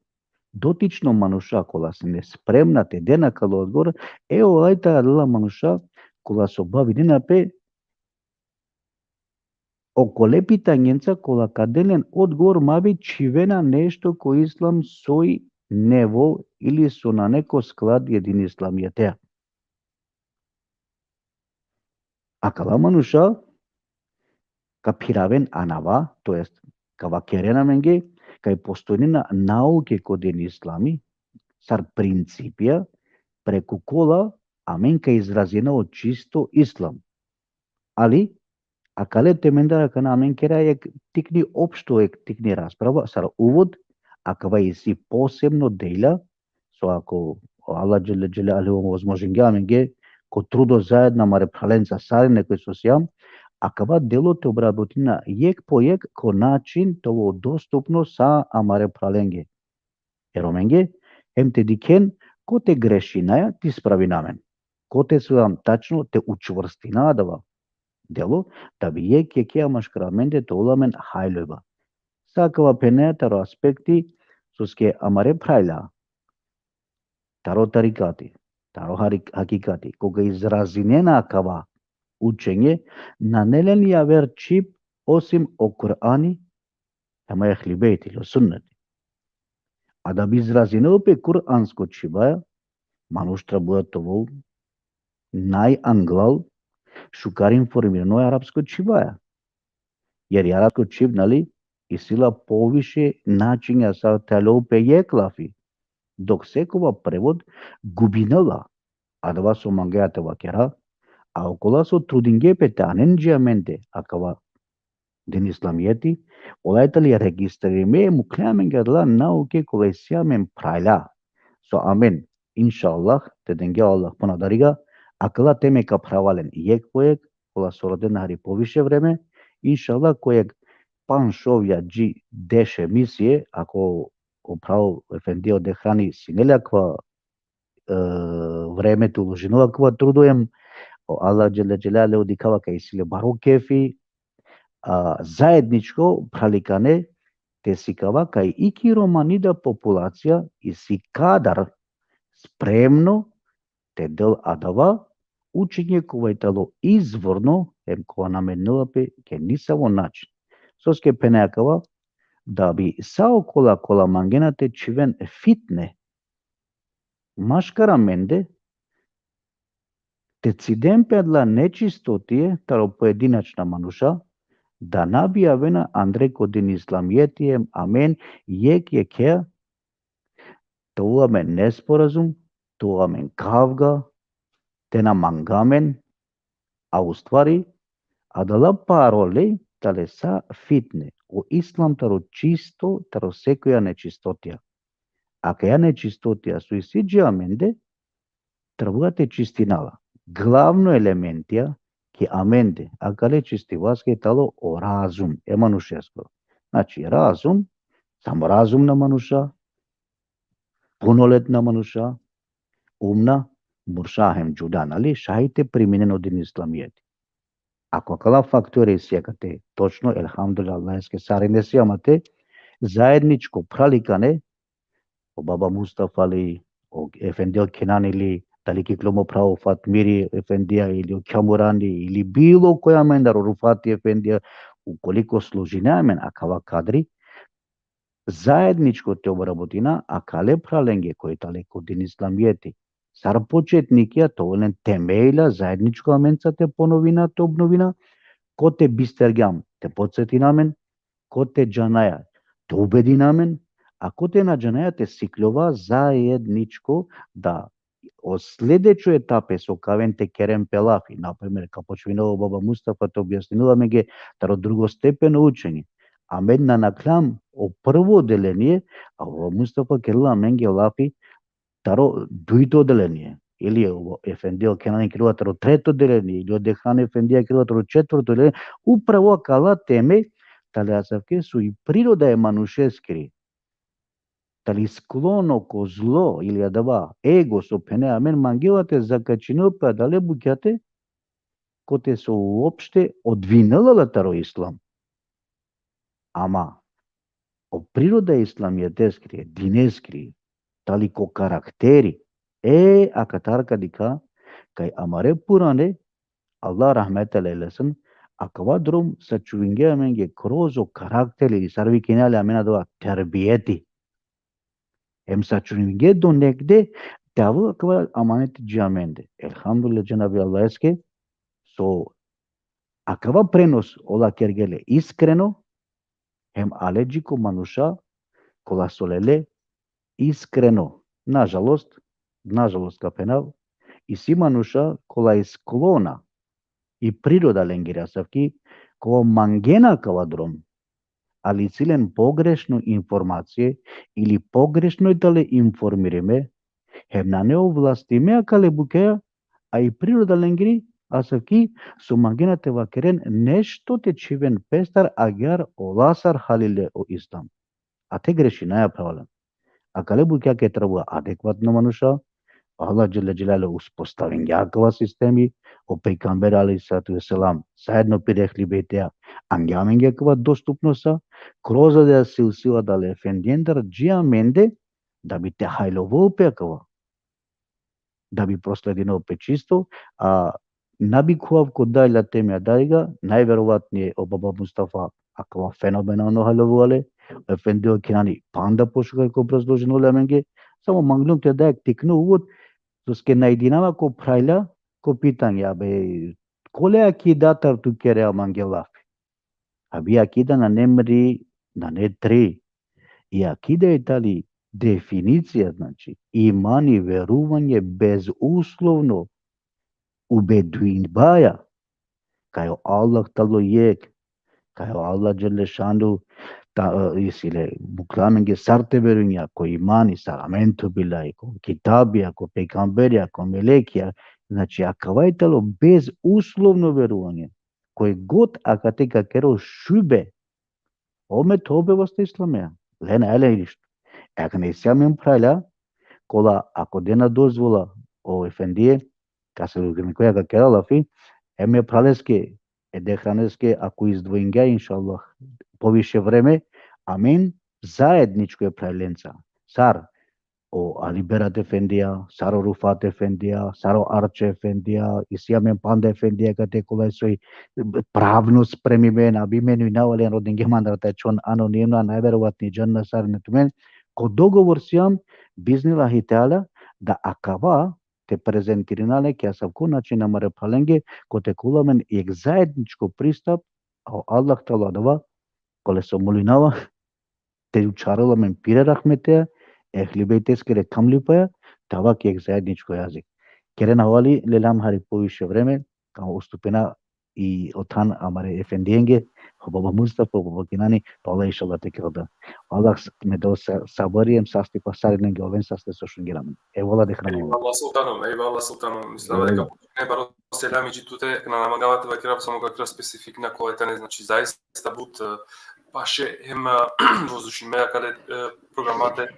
dotično manuša kola sine spremna te den akala odgovor, e, ola i tane adala manuša kola so bavinena pe okole pitanjenca, kola ka den len odgovor, ma bi čhivena nešto ko islam soj nevo ili so nane ko sklad e din islamijetea. Akala manuša ka phiraven anava, to jest ka vakeren amenge, kaj postojnena nauke ko din islami, sar principia, preku kola amen ka izrazina o čisto islam. Ali, akale temendar akana amen kera jekh tikni opšto, jekh tikni rasprava, sar uvod, akava isi posebno delja, so ako Allah dželle dželaluhu vozmožingja amenge, ko trudo zaedno amare phralenca sarine koj so sijam, akava delo te obrabotina jekh po jekh, ko način te ovel dostupno sa amare phralenge. E Romenge, hem te dikhen kote grešinaja, te ispravina amen. Kote sijam tačno, te učvrstina adava delo, da bi jekh jekhe maškar amende te ovel amen hajlojba. Sa akava phenaja taro aspekti, soske amare phralja, taro tarikati, taro harik-, hakikati, koga izrazinena akava učenje, nane len javer čhib osim o Kur'ani, hem o Ehli Bejti, ili o sunneti. A da bi izrazinel pe kuransko čhibaja, manuš treba te ovel najanglal šukar informirano e arapsko čhivaja. Jer i arapsko čhib, nali, isi la poviše načinja sa te aljol pe jekh lafi, dok sekova prevod gubinela adava so mangea te vakera, a okola so trudingje pe te anen dži amende akava din islamijeti, ola i tali registririme, mukhle amenge adala nauke kola isi amen phralja. So amen, inšallah, te dengja Allah pana dariga, akala teme ka phravalen jekh po jekh, kola so rodena hari poviše vreme, inšallah, ko jekh panč šov ja dži deš emisije, ako o phral efendija o Dehrani sine le akava, e, vreme te uložinel akava trudo, em o Allah dželle dželaluhu dikhava kaj isi le baro kefi, a, zaedničko phralikane te sikava kaj i ki romani da populacija isi kadar spremno te del adava učenje kova i talo izvorno, em kova na menela pe ki nisavo način. Soske phene akava, da bi sa okola kola mangena te čhiven fitne maškar amende, te ciden pe adala nečistotie taro pojedinačna manuša, da na bi avena andre ko din islamijeti, em amen jekh jekhea te ovel amen nesporazum, te ovel amen kavga, te na manga amen, a ustvari, adala parole tale sa fitne. O islam taro čisto taro sekoja nečistotija. Akaja nečistotija so isi dži amende, treba te čistina la. Glavno elementija ki amende akale čistivaske talo o razum e manušesko. Znači, razum, samo razumna manuša, punoletna manuša, umna, murša hem džuda, nali, šaj te priminen o din islamijeti. Ako akala faktori isi akate točno, elhamdulillah, Allaheske sarine si amate, zaedničko phralikane, o baba Mustafa li, o efendija Kenani li, dali ki klomo phral o Fatmiri efendija, ili o Kjamurani, ili bilo koja amendar, o Rufati efendija, ukoliko složina amen akava kadri, zaedničko te obrabotina akale phralenge koj tale ko din islamijeti. Sar početnikija te ovel len temelja zaedničko amenca te ponovina, te obnovina, kote bistergjam te podsetina amen, kote džanaja te ubedina amen, a kote na džanaja te sikljova zaedničko da o sledećo etape so ka aven te keren pe lafi, na primer, ka počmina o baba Mustafa te objasninel amenge taro drugostepeno učenje. Amen na nakhljam o prvo odelenie, a o baba Mustafa kerela amenge lafi taro dujto odelenie. Ili o efendija o Kenani kerela taro treto odelenie, ili o Dehran efendija kerela taro četvrto odelenie, upravo akala teme, tale asavke so i priroda e manušeskiri, tali sklono ko zlo ili adava ego so phene amen, mangela te zakačinel pe adale bukjate, kote so uopšte odvinela la taro islam. Ama o priroda e islamijeteskiri, dineskiri, tali ko karakteri, e, akatar ka dikha kaj amare purane, Allah rahmet alejhi, akava drom sačuvingja amenge kroz o karakteri, ili sar vikina le amen adava terbijeti. Em sačuvingja do negde te avel akava amaneti dži amende. Elhamdulillah dženabi Allaheske, so akava prenos ola kergje le iskreno, hem ale dži ko manuša kola so lele iskreno. Nažalost, nažalost ka phenav, isi manuša kola i sklona, i priroda lengiri asavki, kola mangena akava drom, ali isi len pogrešno informacije ili pogrešno i tale informirime, hem nane ovlastime akale bukja, a i priroda lengiri asavki so mangena te vakeren nešto te čhiven pestar agjaar ola sar halile o islam. A te grešinaja, phralalen. Akale bukjake trebela adekvatno manuša, Allah dželle dželaluhu uspostavingja akava sistemi, o pejgamber alejhi salatu ve selam, zaedno pire ehli bejteja, angja amenge akava dostupnosa, kroz adava silsila dale efendijendar dži amende, da bi te hajlovel pe akava, da bi prosledinel pe čisto, a na bi khuvav ko dalja teme adariga, najverovatnije o baba Mustafa akava fenomenalno hajlovela le, efendija o Kenani panda pošukar ka obrazložinel le amenge, samo mangljum te da jekh tikno uvod, soske najdinava ko phralja, ko pitanje, abe, kole akidatar tu kere amenge lafi. Abi akida nane mri, nane tri. I akida i tali definicija, znači, imani, veruvanje bezuslovno, ubedinbaja, kaj o Allah tano jek, kaj o Allah dželle šanu, ta, e, isi le, mukhlja amenge sar te verujnja, ko imani, sar amen tu billahi, ko kitabija, ko pejgamberija, ko melekija, znači, akava i tano bezuslovno veruvanje. Koj god akate ka kerel šube, ov me tobe vaste islamea. Lena, ele ništo. E, akana isi amen phralja, kola ako dena dozvola o efendije, ka se lugimi koja ka kera lafi, e me phraleske, e Dehraneske, ako izdvojingja, inšallah, poviše vreme, amen zajedničko e phraljenca. Sar o Ali Berat efendija, sar o Rufat efendija, sar o Arče efendija, isi amen panda efendija kate kola soj pravno spremimen, abi menujnava len, rodinge mandar ta čhon anonimna, najverovatni džanena sarine tumen, ko dogovor sijam, biznillahi teala, da akava te prezentirina le ki asavko način amare phralenge, kote ka ovel amen jek zajedničko pristap, a o Allah tano adava, kole so molinava, te učharel amen pire rahmeteja, ehli bejteskere kamlipaja, te ava ki jek zajedničko jazik. Keren havali, lelja amen hari poviše vreme, ka ustupina i o than amare efendijenge, o baba Mustafa, o baba Kenani, pa Allah inšallah te kerel da. Allah s-, me dal sa-, sabri em sasti pa sarinenge oven saste so šungera amen. Evala, Dehran. Ejvallah sultanom, ejvallah sultanom. Mislava deka, ejvallah, baro selami dži tute, na mangava te vakerav, samo ka vakerav specifikna kola tane, znači, zaista but, e, paše hem, e, vozdušime akale, e, programate,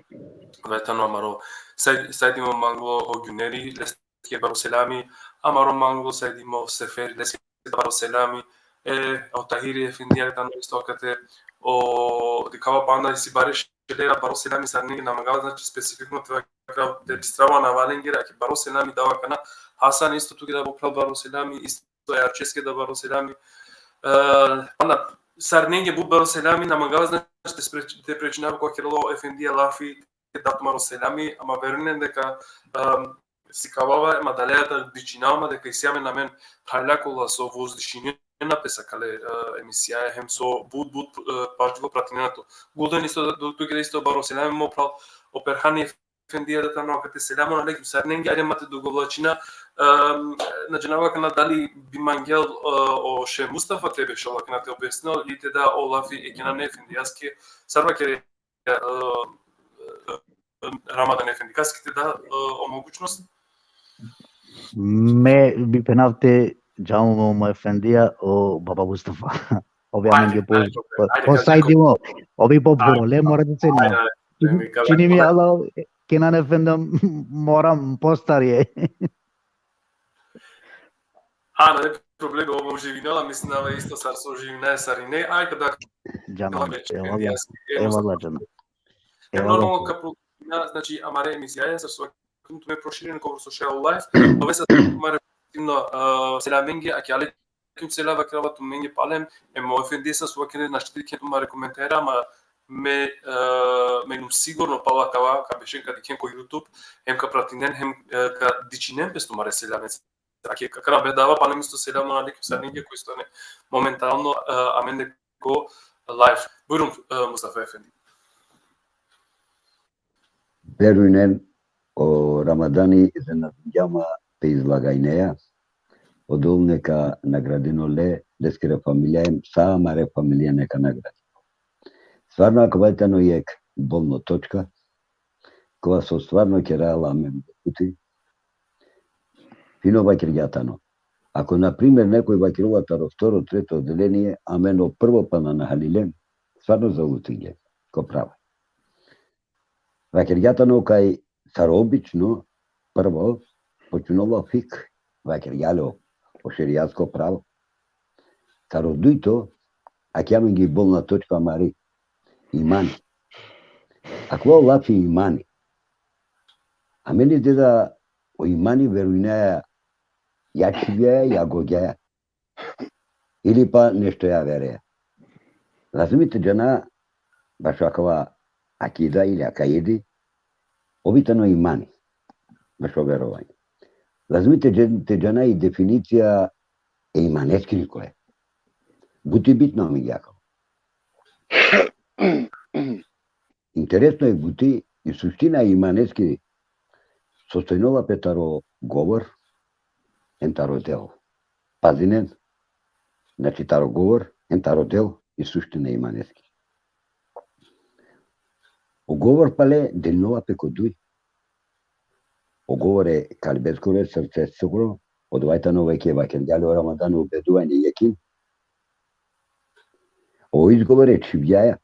ve tano amaro Said-, Saidimo manglo o Gjuneri, leske baro selami, amaro manglo Saidimo Seferi, leske baro selami, e, o Tahiri efendija tano isto akate, o, dikhava panda isi bare šelera, baro selami sarinenge, na mangava, znači, specifikno te vakerav, te bistrava na valengere, aki baro selami dava akana, Hasan isto tuke da baro selami, isto e Arčeske da baro selami. E, panda sarinenge but baro selami, na mangava, znači, te spre-, te prečinav ko kerela o efendija lafi, te dav tumaro selami, ama verujnen deka, em, sikavava, ama dalea da dičinava, ama deka isi amen amen phralja kola so vozdišinena pes akale, e, emisijaja, hem so but, but, e, pažljivo pratinena to. Gulden isto, tu, tuke isto baro selami, mo phral, o Perhani efendija da tano akate, selamun alejkum sarinenge, ajde ma te dugovlačina, em, na džanava akana dali bi mangel, e, o šeh Mustafa te bešel akana te objasnel, ili te da o lafi e Kenani efendijaske, sar vakere, e, e, Ramadan efendi, kaske te da, e, o mogućnost? Me bi phenav te džav mo, mo efendija, o baba Mustafa. Ov amenge po, ajde, po, ajde, po, ajde, Saidimo, ov i po, ajde, bole, mora te cenina. Ajde, ajde. Čini, čini mi, Allah, Kenan efendi, moram postar e. A, nane problemi, ov živinela, mislinava isto sar so živinaja sarine, aj kada. Džana, evala, evala, džana. Evala, normalno, džana. Ka pro-, na, znači, amare emisijaja, sar so tumen proširinen, kobor so šaj o live, ove sa amare, no, e, selamenge, aki alejkum selam vakerava tumenge palem, em o efendija so vakere našti te dikhen tumare komentara, ama me, e, me inum sigurno pala kava, ka bešen ka dikhen ko YouTube, hem ka pratinen, hem, e, ka dičinen pes tumare selamenca. Aki, ka, ka na bedava, palem isto selamun alejkum sarinenge, ko isto tane momentalno, e, amende ko live. Bujrum, e, Mustafa efendi. Verujnen, o Ramadani iznenadingja ma pe izlagajneja, o Del neka nagradinol le, leskere familija, em sa amare familija neka nagradinol. Stvarno, akava tano jek bolno točka, kova so stvarno kerela amen buti. Fino vakergja tano. Ako, na primer, nekoj vakerela taro vtoro, treto odelenie, amen o prvo pana na halilen, stvarno zalutingjem, ko pravo. Vakergja tano kaj sar obično, prvo, počminela o fikh, vakergja le o, o šerijatsko pravo. Sar o dujto, akija amenge i bolna točka amari, imani. Akava o lafi imani. Amen i deda o imani verujnaja ja čhivjaja, ja gogjaja. Ili pa nešto javereja. Lazimi te džana bašo akava akida ili akaidi, ov i tano imani, bašo verovanje. Lazimi te džan-, te džana i definicija e imaneskiri koj e. But i bitno amenge akava. Interesno e buti, i suština e imaneskiri sostojnola pe taro govor, hem taro del. Pazinen, znači taro govor, hem taro del, i suština e imaneskiri. O govor pale delinola pe ko duj. O govor e kalbeskoro, e srceskoro, odova tano, veke vakergja le o Ramadan, o beduajni jekin. O izgovor e čhivgjaja,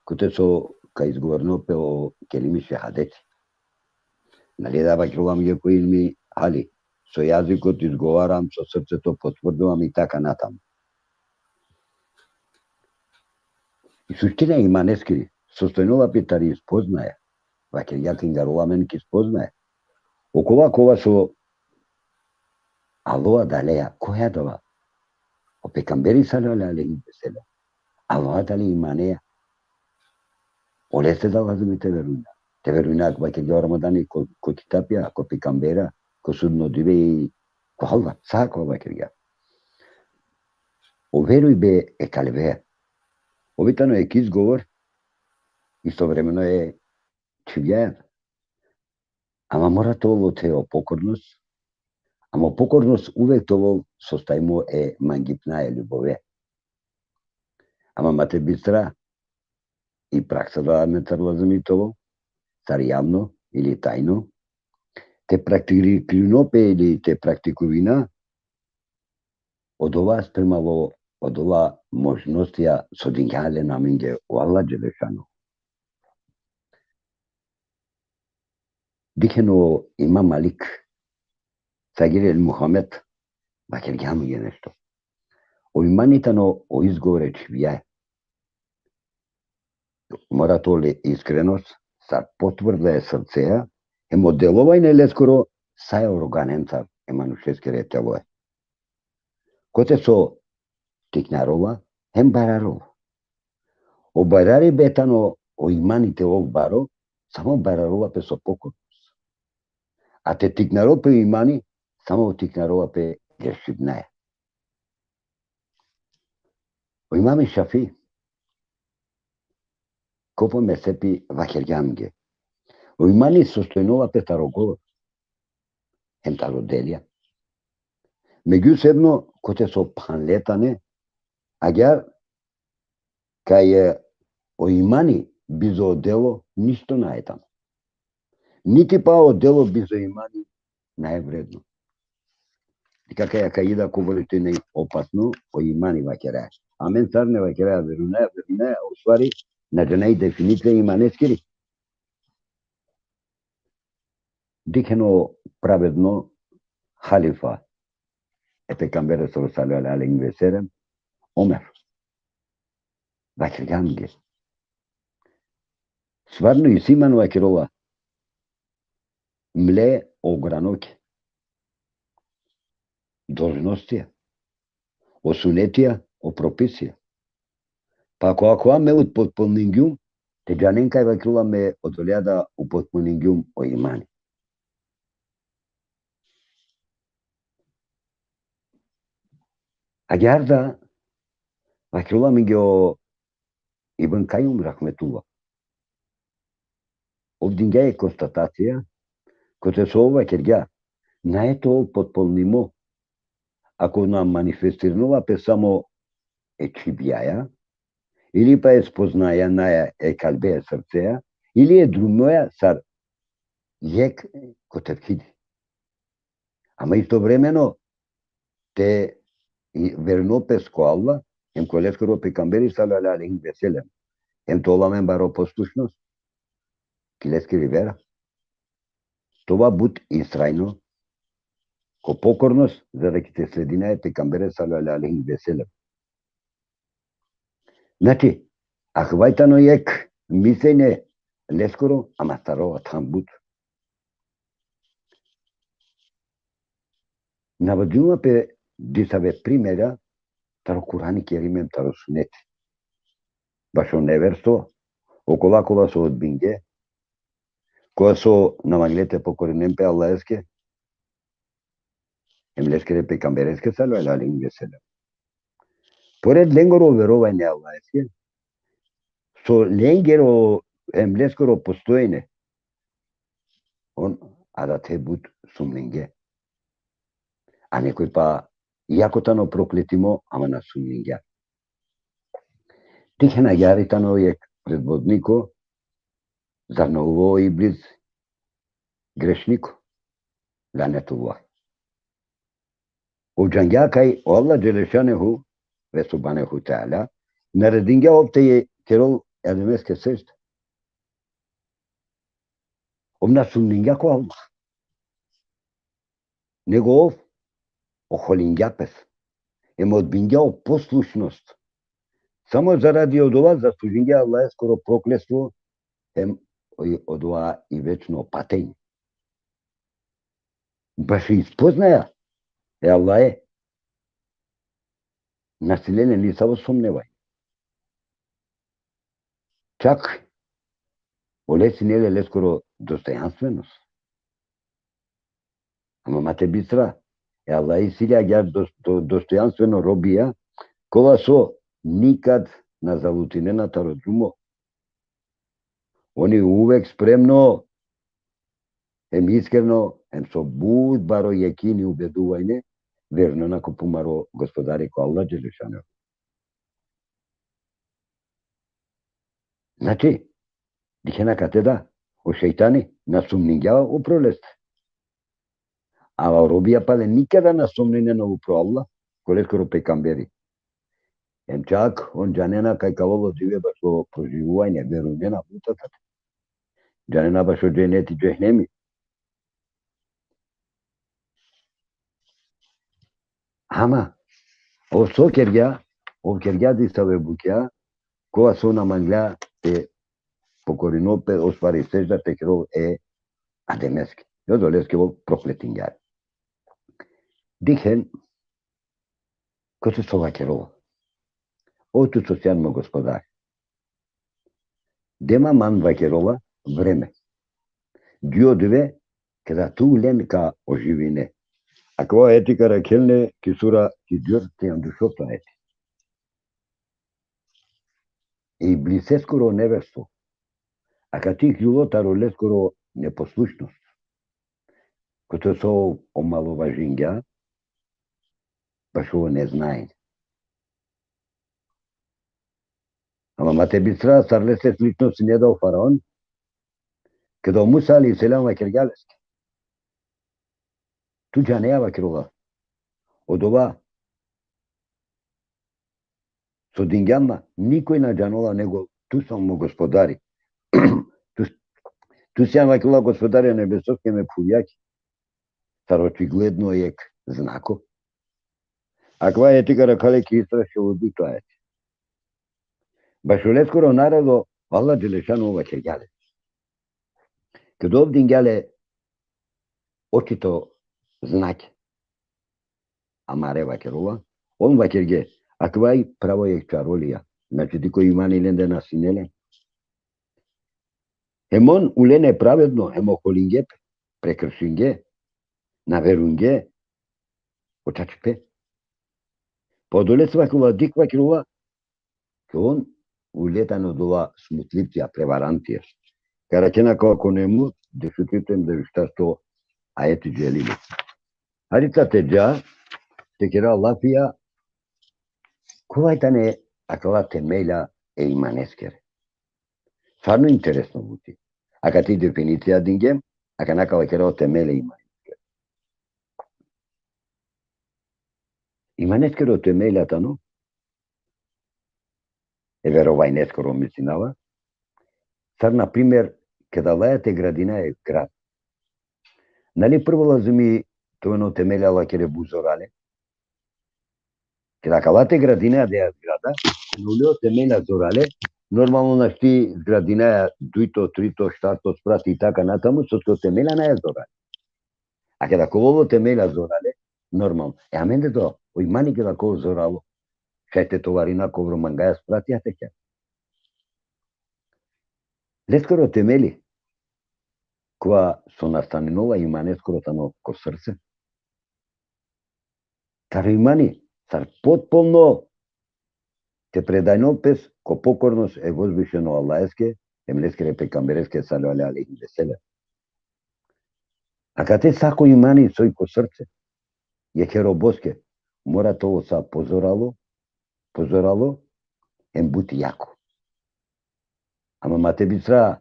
kote so ka izgovorno pe o kelimi šehadeti. Nali da vakerela amenge ko ilmi hali, so jazikot izgovaram, so srceto potvrdovam i taka natam. I suština e imaneskiri sostojnola pe tari spoznaja. Vakergja te ingarola amen ki spoznaja. Okova kova so alo adaleja, koj adava? O pejgamberi sallallahu alejhi ve sellem. Alo adale imaneja. Oleste da lazimi te verujna. Te verujna, vakergja o Ramadani, ko, ko kitapja, ko pejgambera, ko sudno dive i ko Allah, sa ko vakergja. O verujbe e kalbea. Ov tano ek izgovor, istovremeno e čhivgjaja. Ama mora te ovel ote o pokornost, ama o pokornost uvek te ovel sostojimo e mangipnaja, e ljubove. Ama ma te bistra, i praksa da amen taro lazimi te ovel, sar javno ili tajno, te praktikirino pe ili te praktikirina, odova sprema o, odola možnostija so dingja len amenge o Allah dželešanu. Dikhen o Imam Malik, sagiri el Muhammed, vakergja amenge nešto. O imani tano o izgovor e čhivgjaja. Mora te ovel iskrenost, sar potvrda e srcea, hem o delovanje leskoro sa e organencar e manušeskere teloja. Kote so tiknarola, hem bararola. O bararibe tano o imani te ovel baro, samo bararola pe so pokornost. A te tiknarol pe o imani, samo tiknarola pe grešibnaja. O Imami Šafi, ko po mezhepi, vakergja amenge. O imani sostojnola pe taro govor, hem taro delja. Međusobno, kote so phanle tane, agjaar kaj o imani bizo delo ništo nae tano. Niti pa o delo bizo imani nae vredno. Dikh kaj akaida kobor tano opasno, o imani vakeraja. Amen sarine vakeraja, verujnaja, verujnaja, u stvari, na džanaja i definicija imaneskiri. Dikhen o pravedno halifa e pejgambere sallallahu alejhi ve sellem, Omer. Vakergja amenge. Stvarno isi man, vakerola, mle o granoke, dolžnostija, o sunetija, o propisija. Pa ako, ako me upotpuningjum, te džanen kaj, vakerela, me odoleja da upotpuningjum o imani. Agjaar da, vakerela amenge o Ibn Kajjum rahmetullah. Ov dingja e konstatacija, kote so ov vakergja, nae te ovel potpunimo, ako na manifestirinola pe samo e čhivgjaja, ili pa e spoznajnaja e kalbea, e srcea, ili e drumoja sar jekh ko tevhidi. Ama istovremeno te i-, verujnol pes ko Allah, hem ko leskoro pejgamberi sallallahu alejhi ve sellem, hem te ovel amen baro poslušnost ki leskiri vera. Te ova but istrajno ko pokornost, za da ki te sledina e pejgambere sallallahu alejhi ve sellem. Znači, akava tano jekh mislenje leskoro, ama taro than but. Navodinela pe disave primera taro Kurani Kerim hem taro suneti. Bašo neverstvo, okola kola so odbinge, kola so na mangle te pokorinen pe Allaheske, hem leskere pejgambereske sallallahu alejhi ve sellem. Pored lengoro verovanje Allaheske, so lengero hem leskoro postojanje, on adate but sumninge. A nekoj pa, iako tano prokletimo, ama na sumningja. Dikhen, agjaar i tano jekh predvodniko, zar na ulo o Iblis grešniko, lanetullah. Ov džangja kaj o Allah dželle šanuhu ve subhanehu teala naredingja ov te kerol e Ademeske sedžda. Ov na sumningja ko Allah. Nego ov oholingja pes. Hem odbingja o poslušnost. Samo zaradi odova zaslužingja Allaheskoro prokletstvo, hem o-, odova i večno patenje. Bašo i spoznaja e Allahe, na sine len nisavo sumnevanje. Čak ole sine le leskoro dostojanstvenost. Ama ma te bistra, e Allahe isi le agjaar dos-, do-, dostojanstveno robija, kola so nikad na zalutinena taro drumo. Oni uvek spremno, hem iskreno, hem so but baro jekini, ubeduvanje, verujnena ko pumaro Gospodari, ko Allah dželle šanuhu. Znači, dikhena kate da, o šejtani na sumningja upro leste. A o robija pale nikada na sumninena upro Allah, ko leskoro pejgamberi. Hem čak on džanena kaj ka avol o dive bašo proživuvanje, verujnena but atate. Džanena bašo dženeti, džehenemi. Ama, ov so kergja, ov kergja disave bukja, kova so na mangla te pokorinol pe, ustvari sedžda te kerol e Ademeske. I odoleske ov prokletingja. Dikhen, kote so vakerola. O tu so sian mo Gospodar. Dema man vakerola vreme. Dži o dive, keda tu len ka oživine. Akava ajeti ka rakhel len ki sura ki džor, trianda u šovto ajeti. E Ibliseskoro neverstvo. Akate iklilo taro leskoro neposlušnost. Kote so omalovažingja, bašo neznanje. Ama ma te bistra, sar leste slično sine da o faraon, keda o Musa alejhi selam vakergja leske. Tu džanea, vakerola. Odova so dingjan ma, nikoj na džanola nego tu so mo Gospodari. Tu, tu sian, vakerola, Gospodari e nebesoske hem e phuvjake. Sar očigledno jekh znako. Akava ajeti ka rakhel len ki Isra, šel u dujto ajeti. Bašo leskoro narodo, Allah dželle šanuhu vakergja le. Keda ov dingja le očito znake. Amare, vakerola, on vakergje, akava i pravo jekh čarolija. Znači, dikh, o imani lende na sine len. Hem on ule nepravedno, hem oholingje pe, prekršingje, na verujngje o čačipe. Pa odolese vakerela, dikh, vakerela, kaj on ule tane odola smutlivcija, prevarantija. Ka rakhena ko, ko Nemlut, dešutrito hem dešuštarto ajeti dželi le. Hari ca te dža, te kera lafija, kola tane akala temelja e imaneskere. Stvarno interesno buti. Akate definicija dingjem, akana ka vakera o temelja e imaneskere. Imaneskere o temelja tano e verovajneskoro, mislinava. Sar, na primer, keda laja te gradina e grad. Nali prvo lazimi te oven o temelja lakere but zorale? Keda ka la te gradina e zgrada, na ule o temelja zorale, normalno našti zgradinaja dujto, trito, štarto sprat i taka natamu, soske o temelja nae zorale. A keda ka ovel o temelja zorale, normalno. E amende da, o imani keda ka ovel zoralo, šaj te tovarina kovro mangaja spratija te kera. Leskoro temeli, kova so nastaninola imaneskoro tano ko srce. Taro imani, sar potpuno te predajnol pes ko pokornost e vozvišeno Allaheske, em leskere pejgambereske sallallahu alejhi ve sellem. Akate sako imani soj ko srce, jekhe roboske, mora te ovel sa pozoralo, pozoralo, em but jako. Ama ma te bistra,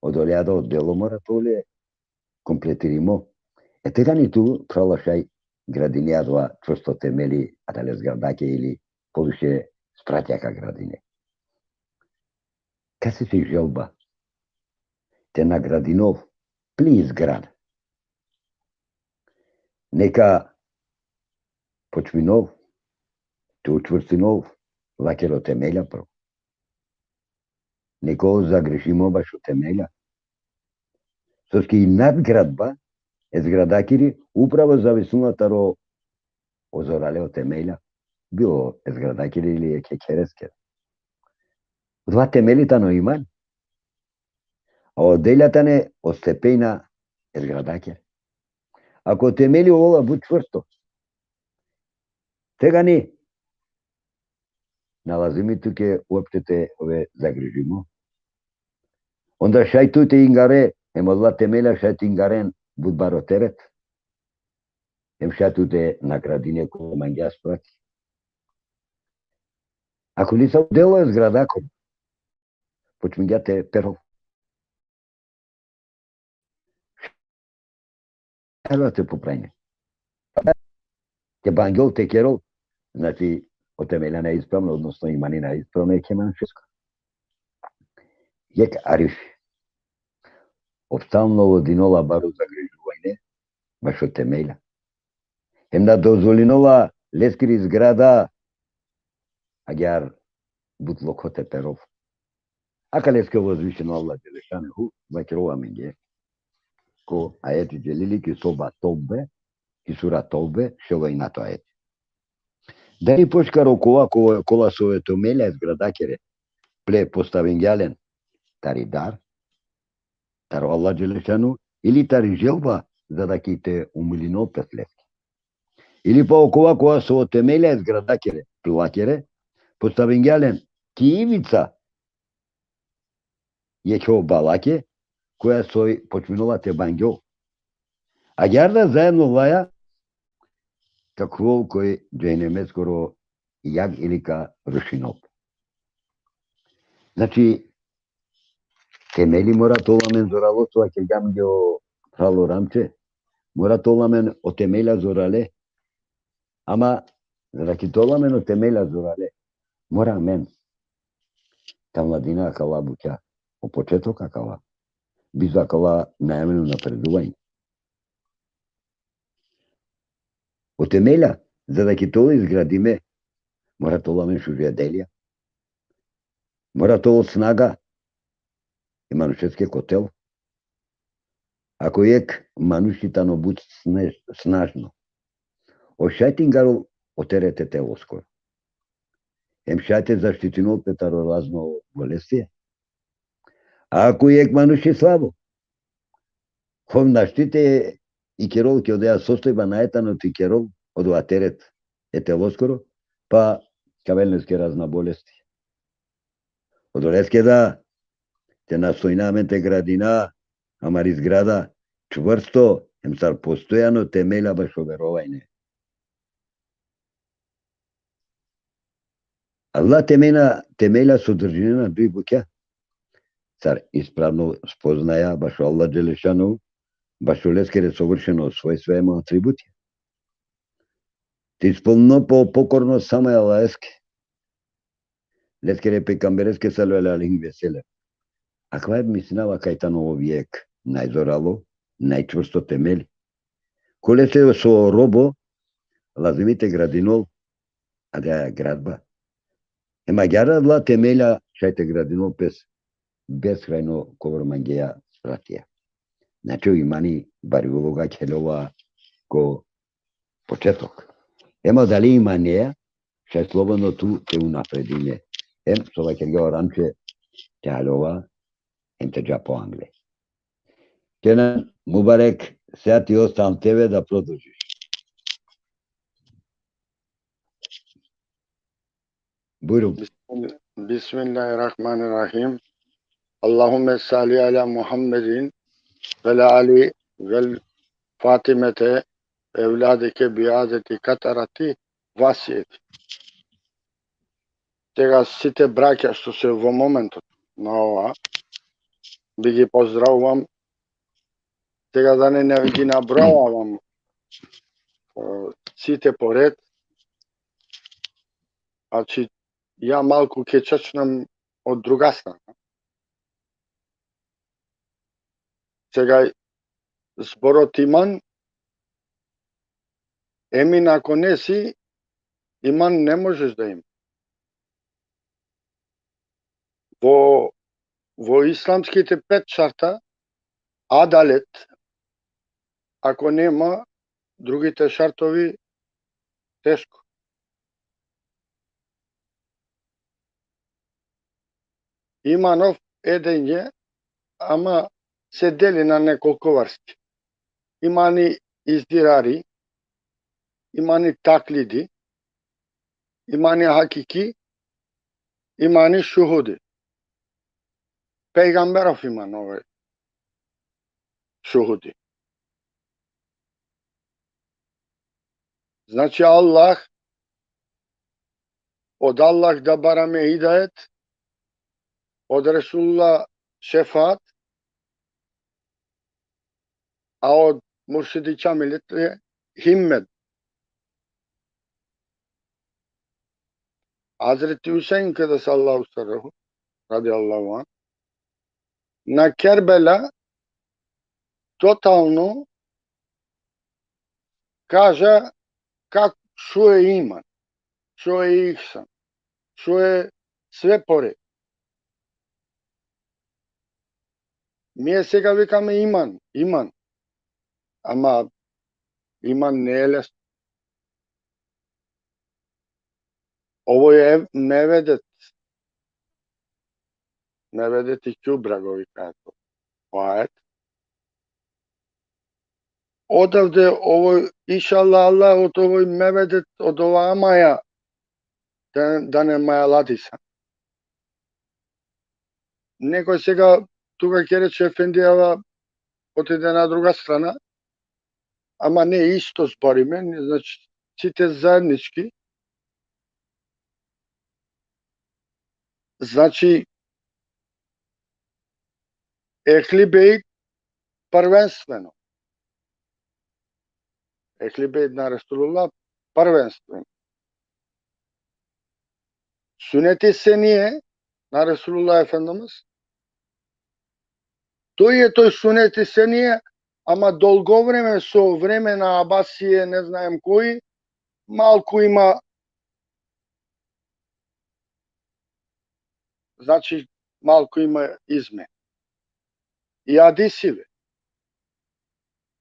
odolea da o delo mora te ovel kompletirimo. E tegani tu, phrala, šaj gradine adava čvrsto temeli, adale zgradake ili poviše spratja ka gradine. Kase si želba? Te nagradinol plin zgrada. Neka počminol, te učvrstinol lakere o temelja prvo. Neka ovel zagrižimo bašo temelja. Soske i nadgradba e zgradakiri upravo zavisinela taro o zorale o temelja. Bilo e zgradakiri ili e khekereskere. Odova temeli tano iman. A o delja tane o stepejna e zgradakere. Ako temeli ola but čvrsto, tegani na lazimi tuke uopšte te ove zagrižimo. Onda šaj tu te ingare, em ola temelja šaj te ingaren but baro teret. Em šaj tu te nagradine ko mangea sprati. Ako nisavo delo e zgradakoro, počmingja te perol. Ela te popravine. Te bangjol, te kerol, znači, o temelja na ispravno, odnosno imani na ispravno, e khe manušesko. Jek arifi. Ov stalno vodinola baro zagrižuvanje bašo temelja. Hem na dozvolinola leskiri zgrada agjaar but lokho te perol. Akaleske o vozvišeno Allah dželešanuhu vakerela amenge ko ajeti dželili ki soba Tovbe, ki sura Tovbe, šel o inato ajeti. Dali pošukar okova, ko-, kola so e temelja e zgradakere ple postavingja len tari dar, taro Allah dželešanuhu, ili tari želba, za da ki te umilinol pes leske. Ili pa okova, kova so o temelja e zgradakere, pilakere, postavingja len ki ivica jekhe o balake, koja soj počminola te bangjol. Agjaar da zaedno laja ka khuvel ko džehenemeskoro jag ili ka rušinol pe. Znači, temeli mora te ovel amen zoralo, so vakergja amenge o phral o Ramče, mora te ovel amen o temelja zorale, ama za da ki te ovel amen o temelja zorale, mora amen te mladina akala bukja, o početok akala, bizo akala nane amen unapreduvanje. O temelja, za da ki te ovel izgradime, mora te ovel amen šuže delja. Mora te ovel snaga e manušeske ko telo. Ako jekh manuši tano but sne-, snažno, ov šaj te ingarol o teret e teloskoro. Em šaj te zaštitinol pe taro razno bolesti. A ako jekh manuši slabo, ov našti te ikerol ki odoja sostojba, nane tano te ikerol odova teret e teloskoro, pa ka avel leske razna bolesti. Odoleske da te nastojna amen te gradina amari zgrada čvrsto, em sar postojano temelja bašo verovanje. Adala temelja, temelja sodržinena duj bukja. Sar ispravno spoznaja bašo Allah dželešanuhu, bašo leskere sovršeno svojstva em atributija. Te ispolninol pe o pokornost samo e Allaheske, leskere pejgambereske sallallahu alejhi ve sellem. Akava mislinava kaj tano ov jekh najzoralo, najčvrsto temeli. Kolese so robo lazimi te gradinol adaja gradba. Em agjaar adala temelja šaj te gradinol pes beskrajno, kobor mangea spratija. Znači, o imani bari uloga khelela ko početok. Em adale imanea šaj slobodno tu te unapredine. Em so vakergja o Ramče, te haljova, em te dža po angle. Kenan, mubarek, seat i ostal tebe da produžiš. Buyurun. بسم الله الرحمن الرحيم. اللهم صل على محمد وعلى آل وفاطمة وأولادك بهذه القطرة الواسعة. Сега сите браќа што се во моментот на ова, би ги поздравувам. Сега да не, не ги набројавам, е, сите поред. Значи, ја малку ќе чачнам од друга страна. Сега, зборот иман, емин ако не си, иман не можеш да има. Во, во исламските пет шарта, адалет, ако нема другите шартови, тешко. Иманов еден е, ама се дели на неколку врсти. Имани издирари, имани таклиди, имани хакики, имани шухуди. Пејгамберов иман овој шухуди. Значи, Аллах, од Аллах да бараме хидајет, од Ресулла шефаат, а од муршиди камилите химмет. Азрети Хусейн, кеда саллаху сарраху, радијаллаху ан, на Кербела тотално кажа как, шо е иман, шо е ихсан, шо е све поред. Ние сега викаме иман, иман. Ама иман не е лесно. Овој е меведет. Меведет и кјубра го викаат. Оајт. Одавде овој, иншалла, Аллах, од овој меведет, од оваа маја, да, да не мајаладиса. Некој сега тука ќе рече, Ефенди, ава, отиде на друга страна, ама не исто збориме, не, значи, сите заеднички. Значи, Ехли Бейт првенствено. Ехли Бейт на Ресулуллах првенствено. Сунети се ние на Ресулуллах Ефендимиз. Тој е тој сунети се ние, ама долго време, со време на Абасие, не знаем кои, малку има, значи, малку има изме. И хадисиве.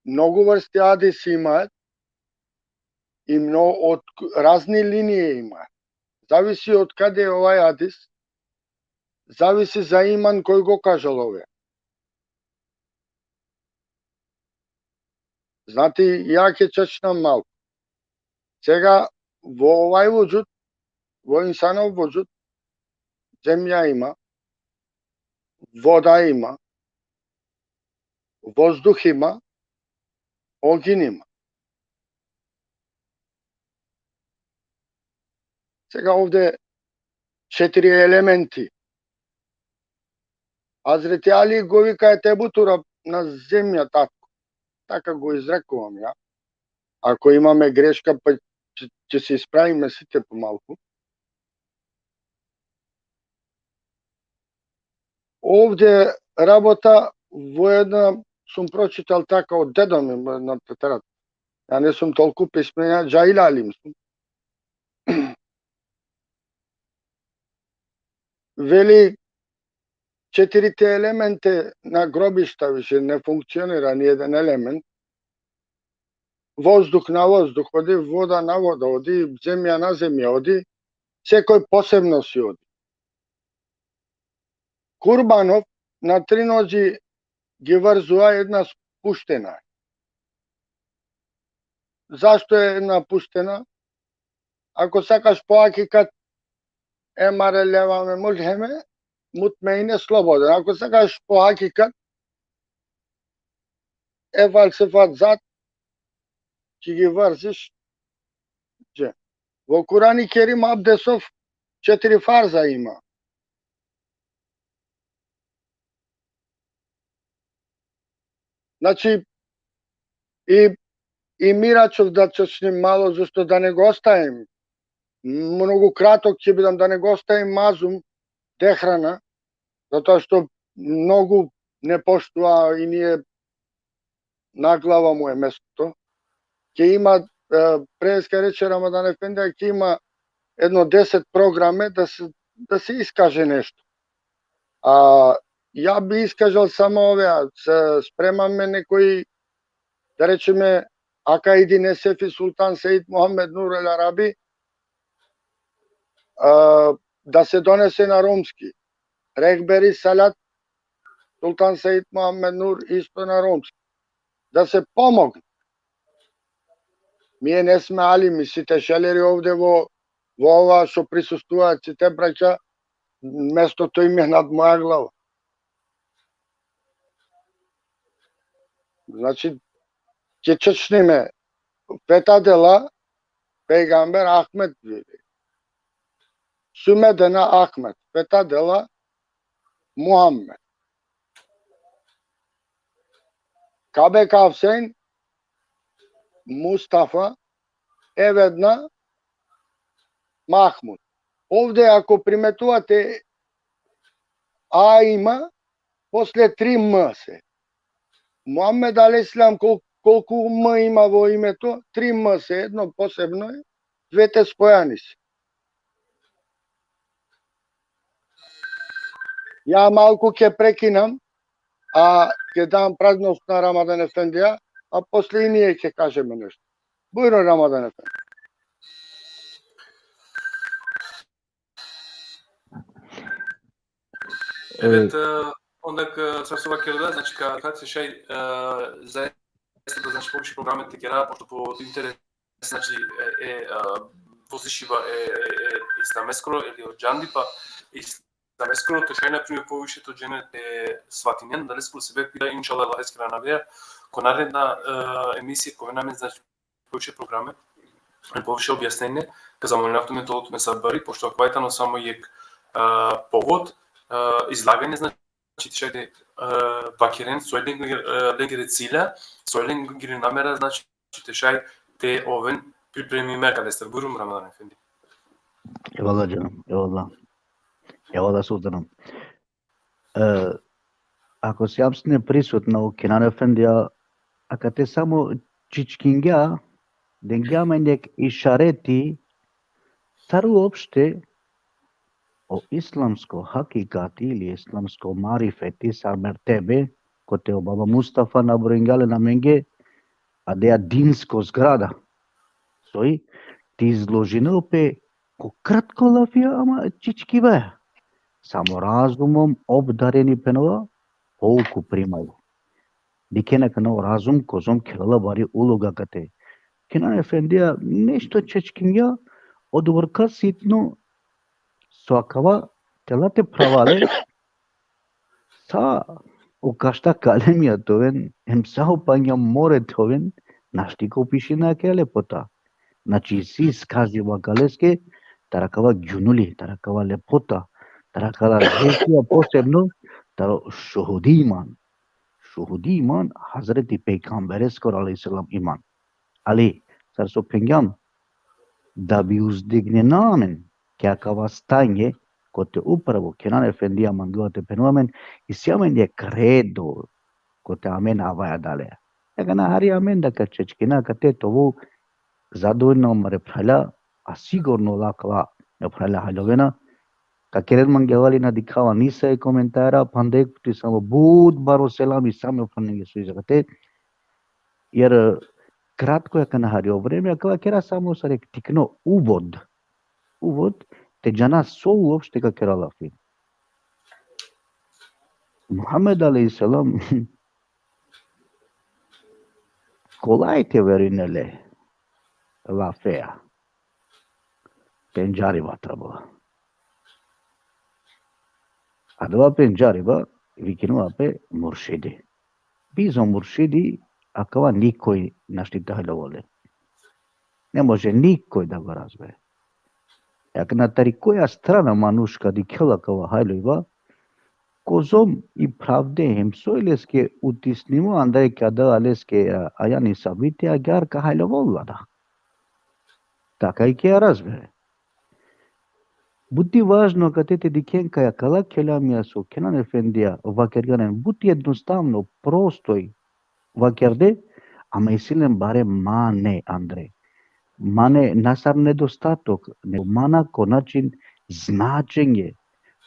Многу врсти хадиси имаат и мно-, од к-, разни линии имаат. Зависи од каде е овај хадис, зависи за иман кој го кажал ове. Знате, ја ќе чачнам малку. Сега, во овај вуџуд, во инсанов вуџуд, земја има, вода има, воздух има, огин има. Сега овде четири елементи. Азрети Али го вика е Тебу Тураб на земја, татко. Така го изрекувам ја. Ако имаме грешка, па ќе, ќе се исправиме сите помалку. Овде работа во една, сум прочитал така од дедо ми на тетерат. Ја не сум толку писмен, ја џајил алим сум. Вели, четирите елементе на гробишта више не функционира ни еден елемент. Воздух на воздух оди, вода на вода оди, земја на земја оди, секој посебно си оди. Курбанов на три ноќи ги врзува една спуштена. Зашто е една пуштена? Ако сакаш по акикат, e mareleva me mulheme, mutmeine, sloboden. Ako sakaš po hakikat, e falsefat zat, ki gi varziš, dže. Vo Kurani Kerim abdesov četiri farza ima. Znači, i, i mira ću da čačnim malo, zašto da ne gostajem. Mnogo kratok će budem da ne gostajem mazum dehrana, zato što mnogo ne poštova i nije na glava mu e mesto. Ke ima, e, preska reče Ramadan Efendija, ke ima jedno deset programe da se, da se iskaže nešto. A ja bi iskažal samo ove, a se sprema me nekoj, da rečeme, Akaidi Nesefi Sultan Seid Muhammed Nur El Arabi, a, da se donese na romski. Rehberi Salat Sultan Seid Muhammed Nur isto na romski. Da se pomogne. Mi e nesme alimi, si te šeleri ovde vo, vo ova so prisustuvua, si te braća, mesto to im je nad moja glava. Znači, će čačni me, feta dela, pejgamber Ahmed, sumedena Ahmed, feta dela Muhammed. Kabe kavsen Mustafa, evedna Mahmud. Ovde, ako primetuvate, A ima, posle tri M se. Muhammed alejhi selam, kol-, kolku M ima vo ime to, tri M se, jedno posebno je, dve te spojani se. Ja malku ke prekinam, a ke dam prednost na Ramadan Efendija, a posle i nije ke kaže me nešto. Bujrun, Ramadan Efendi. Evet, e, onda k-, sar so vakerda, znači, ka, ka te šaj, e, zaista da, znači, poviše programe te kera, pošto po interes, znači, e, e, e, pozišiba e, e, e, islameskoro, ili o džandipa islameskoro, te šaj, na primer, poviše to džene te svatinen, adaleskoro sebepi da, inšallah, Allaheskere anavea, ko naredna, e, emisija, ka oven amen, znači, poviše programe, poviše objasnenje, ka zamolinav tumen te ovel tumen sabari, pošto akava tano samo jekh, e, povod, e, izlaganje, znači, te šaj te, e, vakeren soj lengere, e, lengere cilja, soj lengere namera, znači, te šaj te oven pripremime akalestar. Bujrun, Ramadan Efendi. Eyvallah canım, eyvallah. Eyvallah sultanım. E, ako sijam sine prisutno, Kenan Efendija, akate samo čičkingja, dengja amen jekh išareti, sar uopšte o islamsko hakikati ili islamsko marifeti, sar mertebe, kote o baba Mustafa nabrojingja len amenge, adaja dinsko zgrada. Soj, te izložinel pe ko kratko lafija, ama čičkibaja. Samo razumom obdareni phenela, pouku primaju. Dikhena akana o razum kozom khelela bari uloga kate. Kenan Efendija nešto čačkingja, odobor ka sitno, so akava tela te phrava le, sa o kašta kalemija te oven, em sa o panja more te oven, našti ka opišina akale lepota. Znači, isi iskaziba akaleske, taro akava džunuli, taro akava lepota, taro akala lepota posebno, taro šuhudi iman. Šuhudi iman, Hazreti Pejgambereskoro alejhi selam iman. Ali, sar so phengjam, da bi uzdignena amen ki akava stanje, kote upravo Kenan Efendija mangela te phenel amen, isi amen jekh kredo, kote amen avaja adale. Akana hari amen da ka čačkina kate te ovel zadovoljno amare phralja, a sigurno ola akala phralja haljovena. Ka keren mangava li, na dikhava nisave komentara, panda jekh puti samo but baro selami sa me phralenge so iz kate. Jer, e, kratko akana hari o vreme, akava kera samo sar jekh tikno uvod. Uvod, te džana so uopšte ka kera lafi. Muhammed alejhi selam, kolaj te verujne le lafea. Pendžari vatra bola. Adava pendžariba vikinela pe muršidi. Bizo muršidi akava nikoj našti te hajlovol le. Ne može nikoj da ga razbere. Akana tari koja strana manuš ka dikhela akava hajlojba, kozom i pravde hem soj leske utisnimo andre ka da leske, a, ajani sabiti agjar ka hajlovol la da. Taka i ke razbere. But i važno kate te dikhen kaj akala kelamija so Kenan Efendija vakergja len, but jednostavno, prostoj vakerde, ama isi len bare mane andre. Mane na sar nedostatok, nego mana ko način značenje,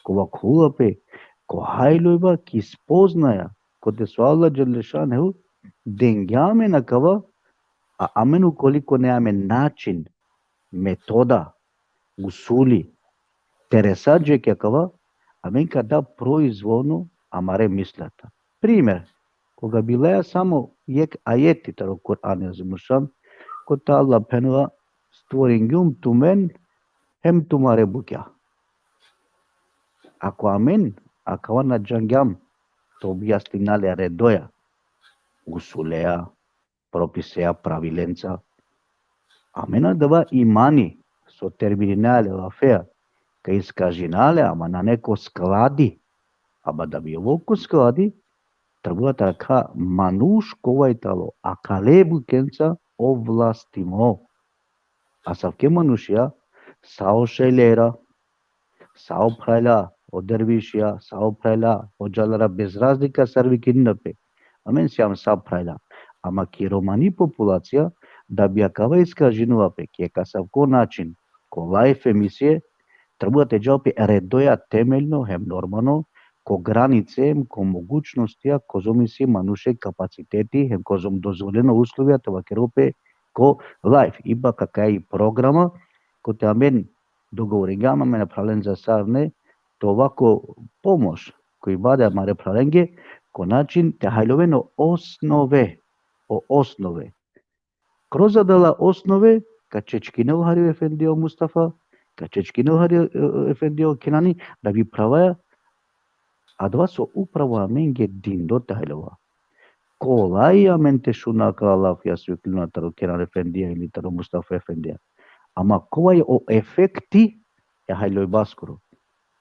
ko vakerela pe, ko hajlojba ki spoznaja, kote so Allah dželle šanuhu dengja amen akava, a amen ukoliko ne amen način, metoda, usuli, te resa dži ki akava, amen ka da proizvodno amare mislata. Primer, koga bilaja samo jekh ajeti taro Kur'ani Azimušan, kote Allah phenela: stvoringjum tumen hem tumare bukja. Ako amen akava na džangjam te objasnina le redoja, usuleja, propiseja, pravilenca, amen adava imani so terminina le lafea, ka iskažina le, ama nane ko skladi, ama da bi ovel ko skladi, trebela te arakha manuš kova i tano akale bukenca ovlastimo. Asavke manušija, sa o šejlera, sa o phralja, o dervišija, sa o phralja, o džalara, bez razlika sar vikinena pe. Amen sijam sa phralja. Ama ki romani populacija, da bi akava iskažinela pe ki asavko način, ko live emisije, trebela te džal pe redoja temeljno hem normalno, ko granice hem ko mogućnostija, kozom isi manuše kapaciteti hem kozom dozvolena uslovija te vakerel pe ko live. Ipak akaj programa, kote amen dogovoringjam amare phralenca sarine, te ova ko pomoš, ko ibade amare phralenge, ko način te hajloven o osnove, o osnove. Kroz adala osnove, ka čečkinel hari o efendija o Mustafa, ka čečkinel hari, e, e, efendija o Kenani, da bi pravaja adava so upravo amenge dindo te hajlova. Kolaj amen te šuna akala lafija so iklona taro Kenan efendija ili taro Mustafa efendija. Ama kova i o efekti e hajlojbaskoro.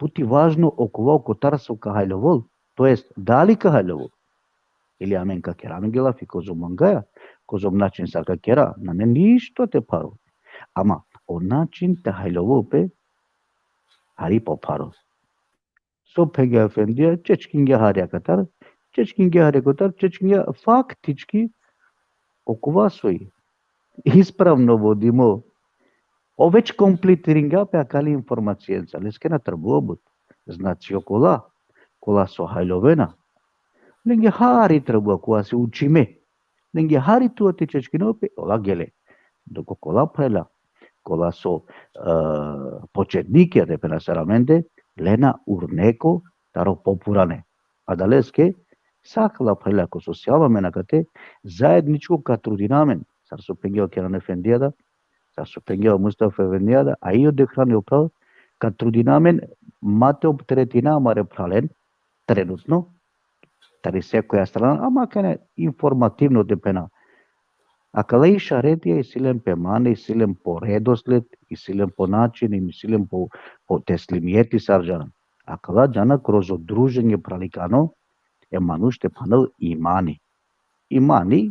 But i važno okova kotar so ka hajlovol, to jest dali ka hajlovol. Ili amen ka kera amenge lafi kozom mangaja, kozom način sar ka kera, nane ništo te pharo. Ama o način te hajlovol pe hari po pharo. So phengja efendija, čečkingja hari akatar, čečkingja hari kotar, čečkingja faktički okova soj ispravno vodimo, ov već kompletiringja pe akale informacijenca, leske na trebela but. Znači okola, kola so hajlovena, lenge hari trebela, kola si učime, lenge hari tu te čečkinel pe, ola gele. Dok okola phralja, kola so, e, početnike, te phena sar amende, lena urneko taro popurane. Adaleske, sa akala phralja ko so sijam amen akate, zajedničko ka trudina amen, sar so phengja o Kenan efendija da, sar so phengja o Mustafa efendija da, a i o Dehrani o phral, ka trudina amen ma te opteretina amare phralen, trenutno, tari sekoja strana, ama akana informativno te phena. Akala išaretija isi len pe mane, isi len po redosled, isi len po način, isi len po, po teslimijeti sar džana. Akala džana kroz o druženje phralikano, e manuš te phanel imani. Imani,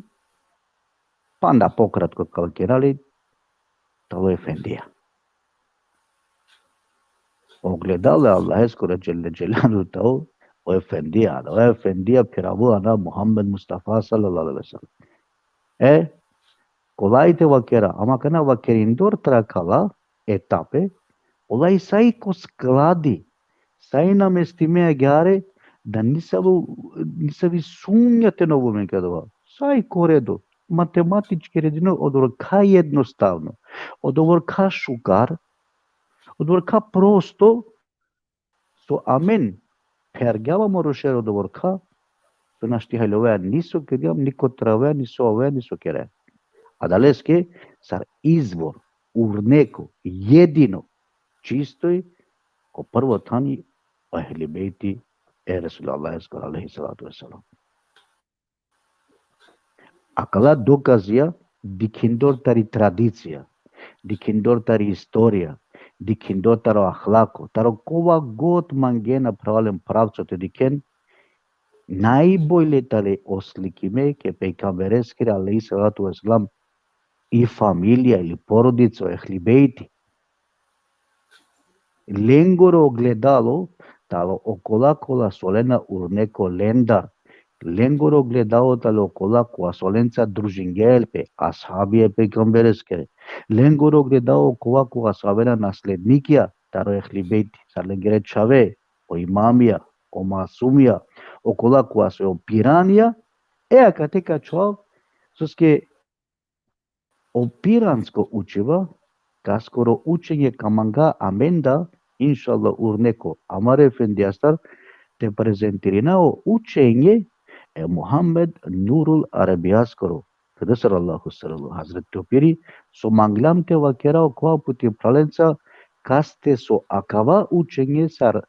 panda pokratko ka vakera le, tano efendija. Ogledalo e Allaheskoro dželle dželaluhu tano o efendija, o efendija phiravo ana Muhammed Mustafa sallallahu alejhi ve sellem. E, kolaj te vakera, ama kana vakerindor taro akala etape, ola i sa i ko skladi, sa i namestime agjaar, da nisavo, nisavi sumnja te na ovel amen ki adava. Sa i ko redo, matematički redino, odobor ka jednostavno, odobor ka šukar, odobor ka prosto, so amen phergjam o manušere odobor ka, so našti hajlovea ni so kergjam, ni ko travaja, ni so avea, ni so kerea. Adaleske sar izvor, urneko, jedino, čistoj, ko prvo tani o Ehli Bejti e Resulullah alejhi salatu vesselam. Akala dokazija dikhindor tari tradicija, dikhindor tari istorija, dikhindor taro ahlako, taro kova god mangena, phralalen, pravco te dikhen, najbolje tale oslikime ke pejgambereskere alejhi salatu vesselam i familija ili porodica, o ehli bejti. Lengoro ogledalo talo okola kola so lena urne ko lendar. Lengoro ogledalo talo okola kola so lenca družingel pe, ashabija e pejgambereskere. Lengoro ogledalo okola kola so avena naslednikija taro ehli bejti, sar lengere čhave, o imamija, o masumija, okola kola so o piranija, e akate ka ačhov, soske o piransko učiba, kaskoro učenje ka manga amen da, inšallah, urne ko amare efendijastar, te prezentirina o učenje e Muhammed Nurul Arabijaskoro, kede sar Allahu srlo, Hazreti o piri, so manglam te vakera okova puti, phralenca, kaste so akava učenje sar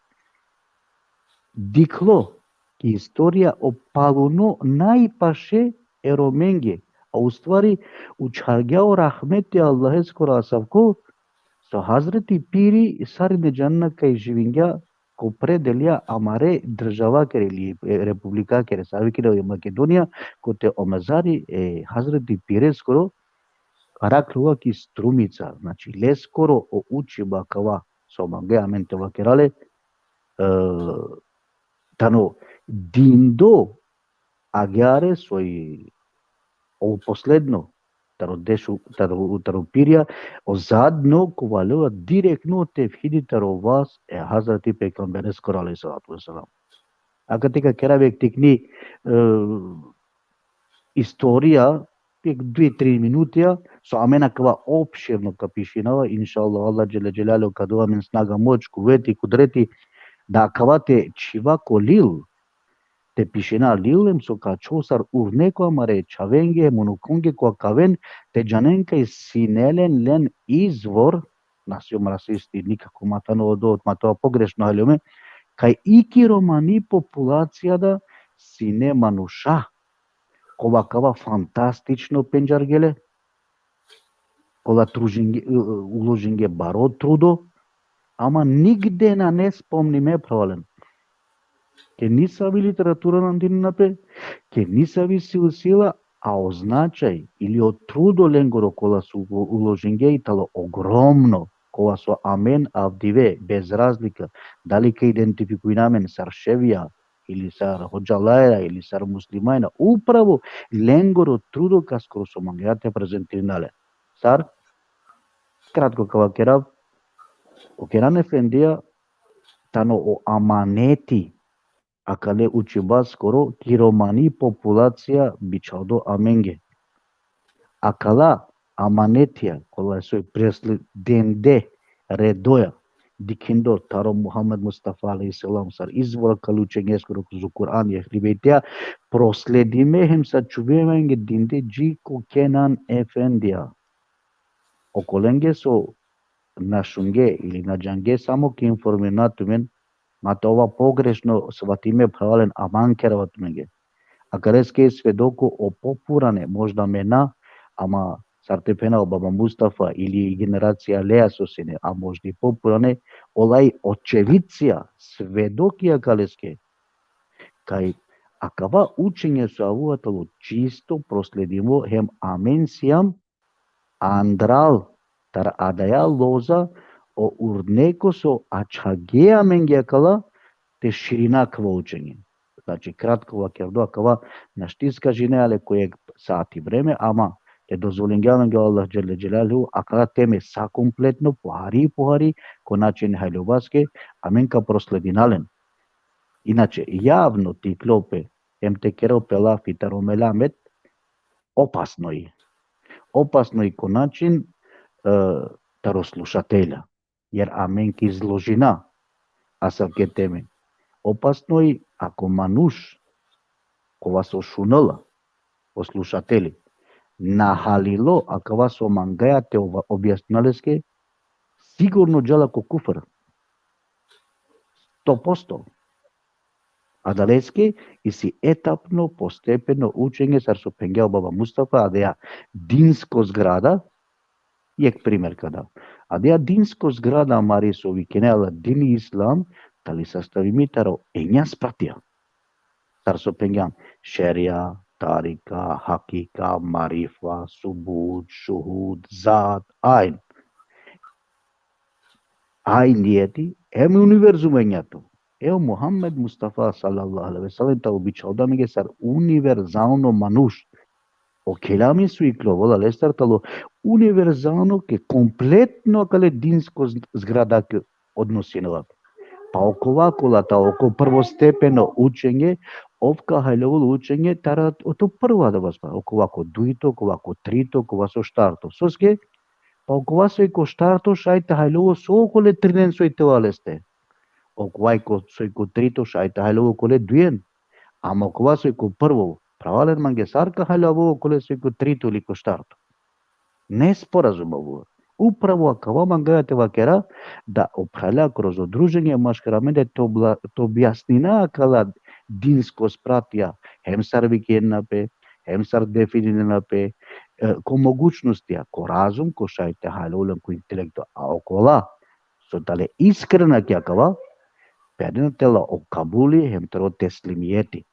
dikhlo ki istorija o paluno najpaše e Romenge, a u stvari učhargja o rahmeti Allaheskoro asavko, so Hazreti piri sarine džanena kaj živingja ko predelja amare državakere ili, e, republikakere, sar vikine o Makedonija, kote o mezari e Hazreti pireskoro arakhljola ki Strumica, znači leskoro o učiba kava so mange amen te vakera le, e, tano dindo agjaar soj o posledno, taro dešu, taro, taro pirja, o zadno kova lela direktno tevhidi taro vas e Hazreti pejgambereskoro alejhi salatu vesselam. Akate ka kerav jekh tikni, e, istorija, jekh duj, tri minutija, so amen akava opširno ka pišinava, inšallah, Allah dželle dželaluhu ka del amen snaga, moć, kuveti, kudreti, da akava te čhiva ko lil, te pišina lil, em so ka ačhol sar urne ko amare čhavenge, em unukonge kova ka aven, te džanen kaj sine len, len izvor, na sijum rasisti, nikako, ma tano odo, ma to pogrešno haljome, kaj i ki romani populacija da sine manuša, kova kava fantastično pendžargje le, kola tružinge, uložinge baro trudo, ama nigde nane spomnime, phralalen. Ke nisavi literatura nandinena pe, ke nisavi silsila, a o značaj ili o trudo lengoro kola so ulo-, uložinge i tano ogromno, kola so amen avdive, bez razlika, dali ka identifikujna amen sar ševija, ili sar hodžalaja, ili sar muslimanja, upravo lengoro trudo kaskoro so mangaja te prezentirina le. Sar, kratko ka vakerav, o Kenan efendija tano o amaneti akale učibaskoro ki romani populacija bičhaldo amenge. Akala amanetija, kola soj presledende redoja, dikhindor taro Muhammed Mustafa alejhi selam sar izvor akale učenjeskoro, kroz Kur'an i Ehli Bejtija, prosledime hem sačuvime amenge dinde dži ko Kenan efendija. Okolenge so na šunge ili na džange, samo ka informirna tumen, ma te ova pogrešno svatime, phralalen, aman kerava tumenge. Akaleske svedoko o popurane, možda me na, ama sar te phena o baba Mustafa ili generacija leja so sine, a možda i popurane, ola i očevidcija, svedoki akaleske. Kaj akava učenje so avela tano čisto prosledimo, hem amen sijam andral tar adaja loza o urneko so ačhage amenge akala te širina akava učenje. Znači, kratko vakerdo, akava našti skažine ale ko jekh sati vreme, ama te dozvolingja amenge o Allah dželle dželaluhu, akala teme sa kompletno, pohari, pohari, ko način hajlovaske, amen ka prosledina len. Inače, javno te iklo pe, em te kero pe lafi taro melamet, opasno i. Opasno i ko način, e, taro slušatelja. Jer amen ka izložina asavke teme. Opasno i ako manuš, kova so šunela, o slušateli, na halilo akava so mangaja te ova-, objasnina leske, sigurno džala ko kufr. Sto posto. Adaleske isi etapno, postepeno učenje, sar so phengja o baba Mustafa, adaja dinsko zgrada, jekh primer ka da. Adaja dinsko zgrada amari so vikinela dini islam, tali sastavimi taro enja spratija. Sar so phengjam, šerija, tarika, hakika, marifa, subut, šuhud, zat, ajn. Ajn nijeti, hem univerzum enjato. E o Muhammed Mustafa sallallahu alejhi ve sellem talo bičhaldo amenge sar univerzalno manuš. O kelami so iklovela lestar talo univerzalno ke kompletno akale dinsko z-, zgrada ke odnosinela pe. Pa okova kola talo ko prvostepeno učenje, ov ka hajlovel učenje taro oto prvo adava sprat. Okova ko dujto, okova ko trito, okova so štarto. Soske? Pa okova soj ko štarto šaj te hajlovel so okole trinen soj tela leste. Okova ko, soj ko trito šaj te hajlovel okole dujen. Ama okova soj ko prvo, phralalen, mange sar ka hajlovel okole soj ko trito ili ko štarto. Nesporazum avela. Upravo akava mangaja te vakera, da o phralja kroz o druženje maškar amende te obla-, te objasnina akala dinsko spratija, hem sar vikinena pe, hem sar defininena pe, e, ko mogućnostija, ko razum, ko šaj te hajlovel len ko intelekto, a okola so tale iskrena ki akava, perena tela o kabuli hem taro teslimijeti.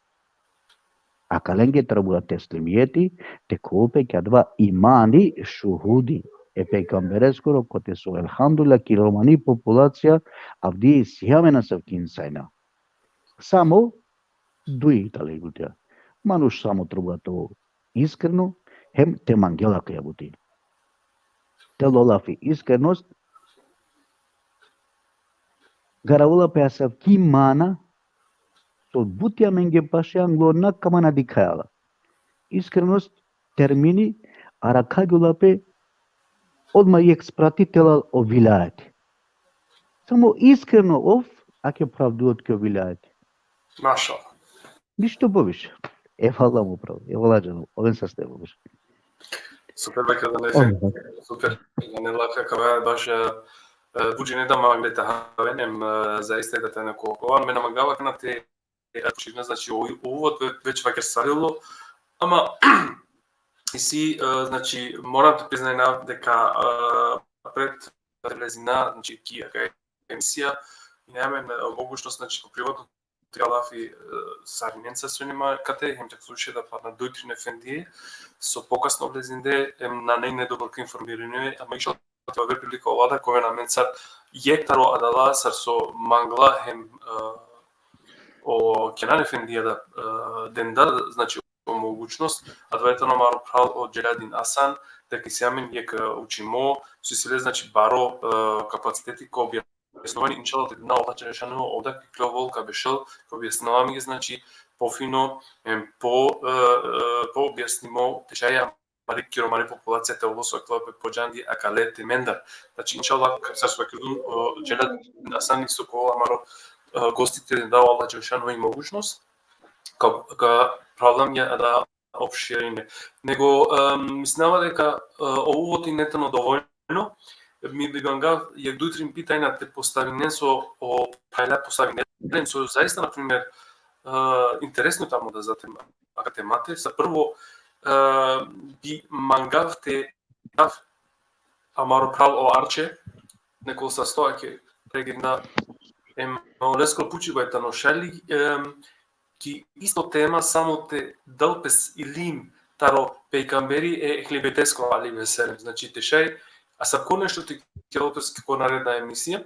Akalenge trebela teslimijeti, te khuvel pe ki adava imani šuhudi e pejgambereskoro, kote so elhamdulillah ki romani populacija avdive isi amen asavki insajna. Samo duj tale butija. Manuš samo trebela te ovel iskreno, hem te mangel akaja buti. Telo lafi iskrenost, garavela pe asavki mana, so buti amenge paše anglo na ka mana dikhajla. Iskrenost termini arakhagjula pe odma jekh sprati tela o vilajet. Samo iskreno ov, ake phravdujot ki o vilajet. Mašallah. Ništo poviše. Evala mo phral, evala džanel, oven saste poviše. Super, beka da ne fe, super. Da ne laka kava baš, e, e, buđine da mangle te haven, em, e, zaista da te ne kokovan. Me na mangava kana te, e, širina, znači, o, o uvod ve-, već vaker sarilo, ama isi, e, znači, moram te priznajna deka, e, pred te vlezina, znači, ki akaja emisija, ine amen, e, mogućnost, znači, ko privatno te lafi, e, sarinenca so ine ma kate, hem te slušaj da pana duj trin efendije, so pokasno vlezinde, em nane nedovolno informirime, ama inšallah te ovel prilika ola da ka oven amencar jekh taro adala sar so mangla hem, e, o Kenan efendija da, e, den da, znači, o mogućnost, adava tano amaro phral o Dželadin Asan, deka isi amen jekh, e, učimo, so isi le, znači, baro, e, kapaciteti ko objasnovanje, inšallah, te na Allah dželle šanuhu, ov da ka ikljovol, ka bešel, ka objasnela amenge, znači, pofino, em, po, e, e, poobjasnimo, te šaj amari ki romani populacija te ovel so akava pe po džandi akale temendar. Znači, inšallah, ka, sar so vakerđum, o Dželadin Asan isto ka ovel amaro, e, gosti te da o Allah dželle šanuhu i mogućnost, ka, ka phravlam ja da opširine. Nego, em, mislinava deka, e, o uvod ine tano dovoljno. Mi bi mangav jekh duj trin pitanja te postavinen so o phralja postavinen so zaista, na primer, e, interesno tano da za tema, akate mate. Sa prvo, e, bi mangav te dav amaro phral o Arče, nekol sasto ake pregrinda, em, o leskoro pučiba tano šaj li, em, ki isto tema samo te del pes ilim taro pejgamberi e ehli bejtesko alejhi ve sellem. Znači, te šaj asavko nešto te kerel pes ko naredna emisija,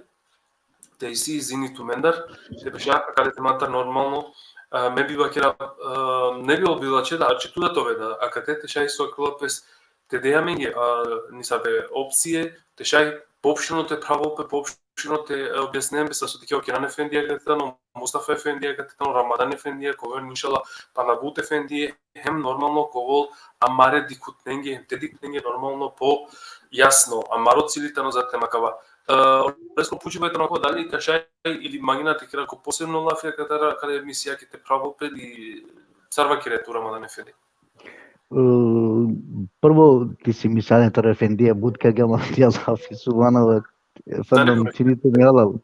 te isi izini tumendar, te beša akale temata normalno, e, me bi vakera, e, ne bi bilo čeda, a če tu da te ove da, akate te šaj so kerel pes, te de amenge, a, nisave opcije, te šaj poopšteno te phravol pe, poopšteno te, e, objasninen pe, sa so te keo Kenan efendija akate tano, Mustafa efendija akate tano, Ramadan efendija, ka oven inšallah pana but efendije, hem normalno ka ovel amare dikhutnenge, hem te dikhutnenge normalno po jasno, amaro cili tano za tema kava. E, leskoro pučiba tano kava, dali ka šaj ili mangina te kera ko posebno lafi akatara, akale emisija ke te phravol pe, ili sar vakere tu, Ramadan efendi? E, prvo, ti si misalen taro efendija, but ka gama ti lafi, subhanallah, efendim, čini tu mi halal.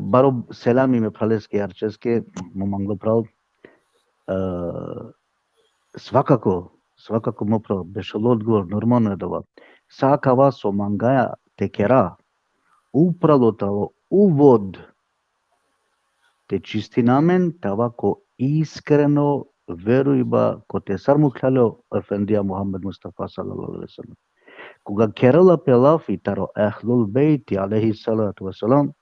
baro selami me phraleske Arčeske, mo manglo phral. E, svakako, svakako mo phral, bešel odgovor, normalno je dova. Sa akava so mangaja te kera, upravo talo uvod te čistina amen, te ava ko iskreno verujba kote sar mukhlja le o Efendija Muhammed Mustafa sallallahu alejhi ve sellem. Koga kerela pe lafi taro Ehlul Bejti alejhi salatu ve selam,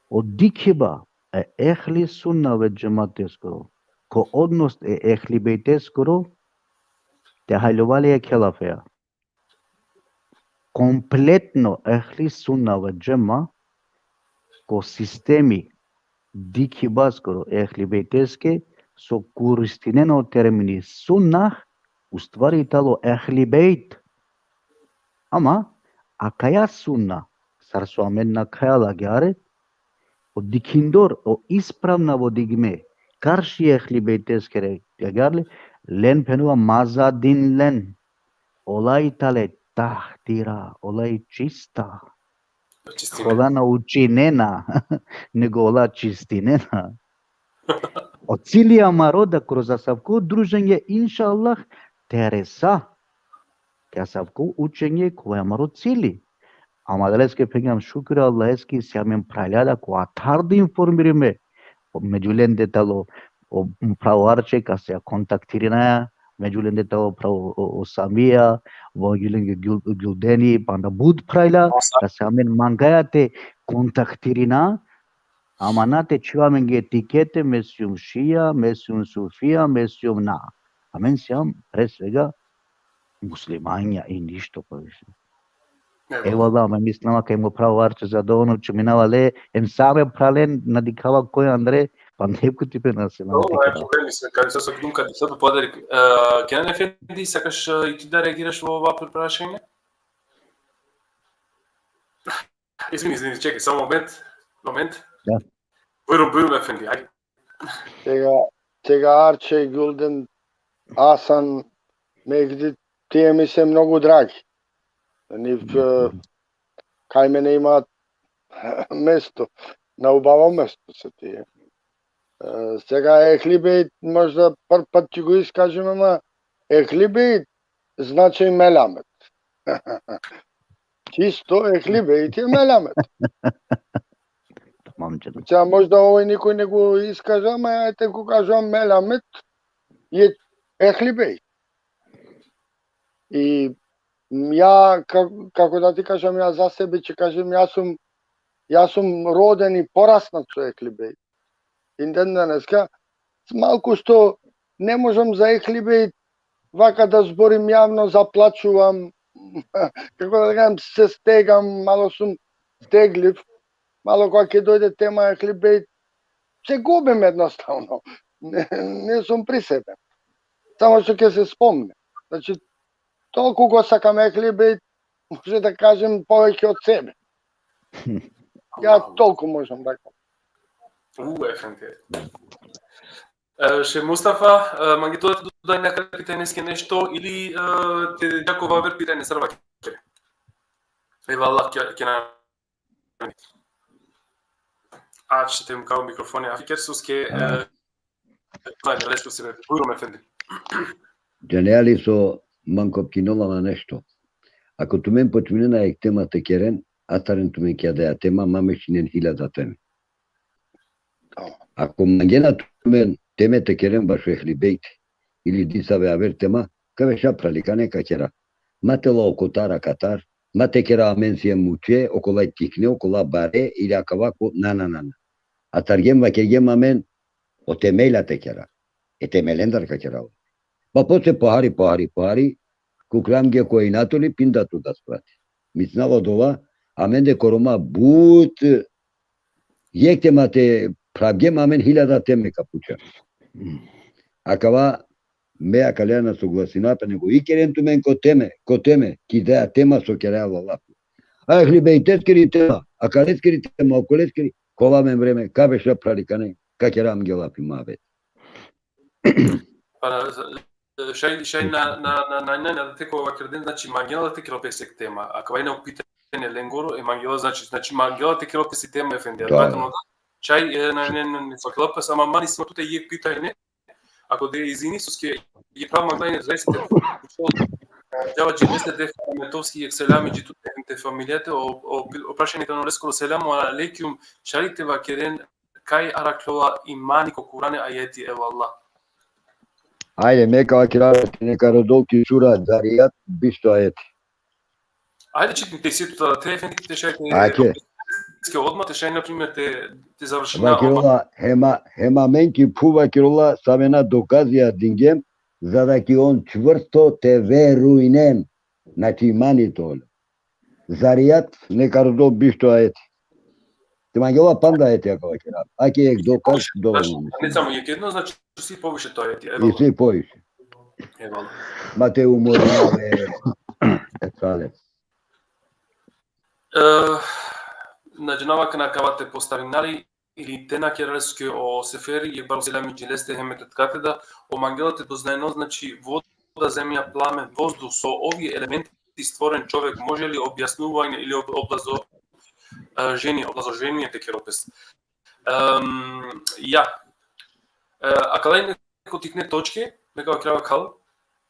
o dikhiba e Ehli Sunna ve Džemateskoro ko odnos e Ehli Bejteskoro, te hajlova le jekhe lafeja. Kompletno Ehli Sunna ve Džema ko sistemi dikhibaskoro Ehli Bejteske, so koristinena o termini sunna, u stvari talo Ehli Bejt. Ama akaja sunna, sar so amen nakhaja lagare, o dikhindor, o ispravna vodigme karši Ehli Bejteskere, agjaar le, len phenela mazadin len. Ola i tale tahira, ola i čista. Čistinena. Ola na učinena, nego ola čistinena. O cili amaro da kroz asavko druženje, inšallah, te resa ke asavko učenje, kova amaro cili. Ama adaleske phengjam, šukir Allaheske, si amen phralja da kotar da informirime. Među lende talo o phral Arček, a se kontaktirinaja, među lende talo phral o, o, o Samija, među lende Gjul-, Gjuldeni, panda but phralja, a se amen mangaja te kontaktirina, ama na te čhiva amenge etikete, me sijum šija, me sijum sufija, me sijum na. Amen sijam, pre svega, muslimanja i ništo poviše. Evo. Evo, da, me mislava kaj mo phral Arče zadovoljno čuminava le, em same phralen na dikhava koj andre, pa neko ti pe na se na. Dobro, dikhava. Evo, problem, mislim, kad se so gdum kad se podarik, e, Kenan Efendi, sakaš, e, i ti da reagiraš u ova prašanja? Izvini, izvini, čekaj, samo moment, moment. Da. Bujrum, bujrum, Efendi, ajde. Сега, сега Арче, Ґулден, Асан, Меґди, тие ми се многу драги. Нив, е, кај мене имаат место, на убаво место се тие. Е, сега Ехли Бейт, можда прв пат ќе го искажам, ама Ехли Бейт значи меламет. Чисто Ехли Бейт е меламет. Тамам, џанем. Сега можда овој никој не го искажа, ама ајде го кажам, меламет е Ехли Бейт. И ја, ка-, како да ти кажам, ја за себе ќе кажам, јас сум, јас сум роден и пораснат со Ехли Бейт. И ден денеска, малку што не можам за Ехли Бейт, вака да зборим јавно, заплачувам, како да кажам, се стегам, мало сум стеглив, мало кога ќе дојде тема Ехли Бейт, се губим едноставно. Не, не сум при себе. Само што ќе се спомне. Значи, толку го сакам Ехли Бейт, може да кажем повеќе од себе. Ја толку можам да кажам. У, Ефенди. E, Šeh Mustafa, e, mangi tu da dodaj na kraj pitanjeske nešto ili, e, te džako aver pitanje sar vakere? Eyvallah, ke, ke na. Ač te mukal mikrofoni, afi kersus ke, e, dodaj nešto se, bujrum, Efendi. Džanea li so man kopkinola ma nešto. Ako tumen počminena jekh tema te keren, ataren tumen ki adaja tema, ma mešinen hiljada teme. Ako mangena tumen teme te keren bašo Ehli Bejt ili disave aver tema, ka beša phralikane ka kera. Ma te la okotar akatar, ma te kera amen siem muče, okola tikne, okola bare, ili akava ko, na, na, na, na. Atargjem vakergjem amen, o temelja te kera. E temelendar ka kera. Pa posle pohari, pohari, pohari, kukljam ge ko inatoli, pinda tu da sprati. Mislinava odova, amende ko Roma but, jekh tema te phravgjem, amen hiljada teme ka puča. Akava me akaleja na soglasina pe, nego ikeren tumen ko teme, ko teme, ki adaja tema so keraja la lafi. A Ehli Bejteskiri tema, akaleskiri tema, okoleskiri, ka ovel amen vreme, ka beša phralikane, ka kera amenge lafi muhabet. Pa, šaj, šaj na, na, na, na, na, na, te ko vakerden, znači, mangena la te kerel pe jekh tema, akava ine o pitanje, pitanje lengoro, e mangela, znači, znači, mangela te kerel pe si tema, efendi. Da, Dakle, da. no, čaj, e, na, ne, ne, ne, so kerel pe, ama man isi tute jek pitanje, ako de izini, soske jek pravo mangela, zaista, džava dži leste de Ahmetovski jek selami dži tute hem te familijate, o, o, o prašanje tano leskoro: Selamu alejkum, šaj li te vakeren kaj arakhlola imani ko Kurani ajeti, evallah. Ajde, me ka vakerav, neka rodol ki sura Zariyat, bišto ajeti. Ajde, čitin te si tu, te, efendi, te šaj te, Ajde. Ke odma te šaj, na primer, te, te završina. Vakerola, hem, hem amen ki phuv vakerola, savena dokazija dingjem, za da ki on čvrsto te verujnen, znači imani tol. Zariyat, neka rodol bišto ajeti. Te mangela panda ajeti, ako vakerav. Ake jek dokaz, Znači, dovoljno. ne samo jek jedno, znači, si poviše to ajeti. I si poviše. Evallah. Ma te umorina, e, e, sale. E, na džanava kana kava te postavina li ili te na kerel, soske o Seferi, jek baro selami dži leste hem e tetkate da, o mangela te doznajnel, znači, voda, zemlja, plamen, vozduh, so ovi elementi stvoren čovek, može li objasnuvanje ili ob-, oblazo-, e, ženje, oblazoženje te kerel pes? Em, ja. E, akala ine ko tikne točke, me ka vakerav akal,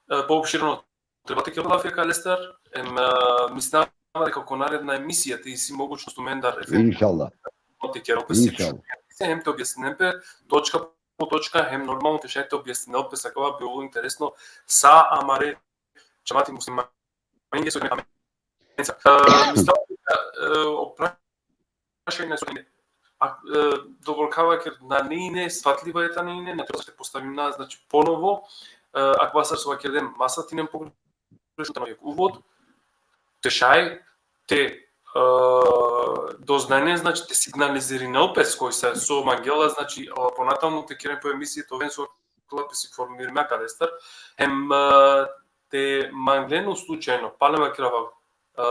e, poopširno treba te kerel lafi akalestar, em, e, mislinava deka ko naredna emisija te isi mogućnost tumendar, efendi, Inšallah. te kerel pes, Inšallah. hem te objasninen pe točka po točka, hem normalno te šaj te objasninen pe, akava bi ovol interesno sa amare džamati muslimani. E, mislinava deka, e, o prašanje so ine, a, e, dovolkava ker na ine, svatljiva e tane ine, na treba te postavina, znači, ponovo, e, akava sar so vakerdem, ma sa te inen pogrešno, tano jek uvod, te šaj te, e, doznajnen, znači, te signalizirinel pes koj sa so mangela, znači, e, ponatamo te keren po emisije, te oven so akala pes informirime akalestar, hem, e, te manglen o slučajno, palem vakerava, e,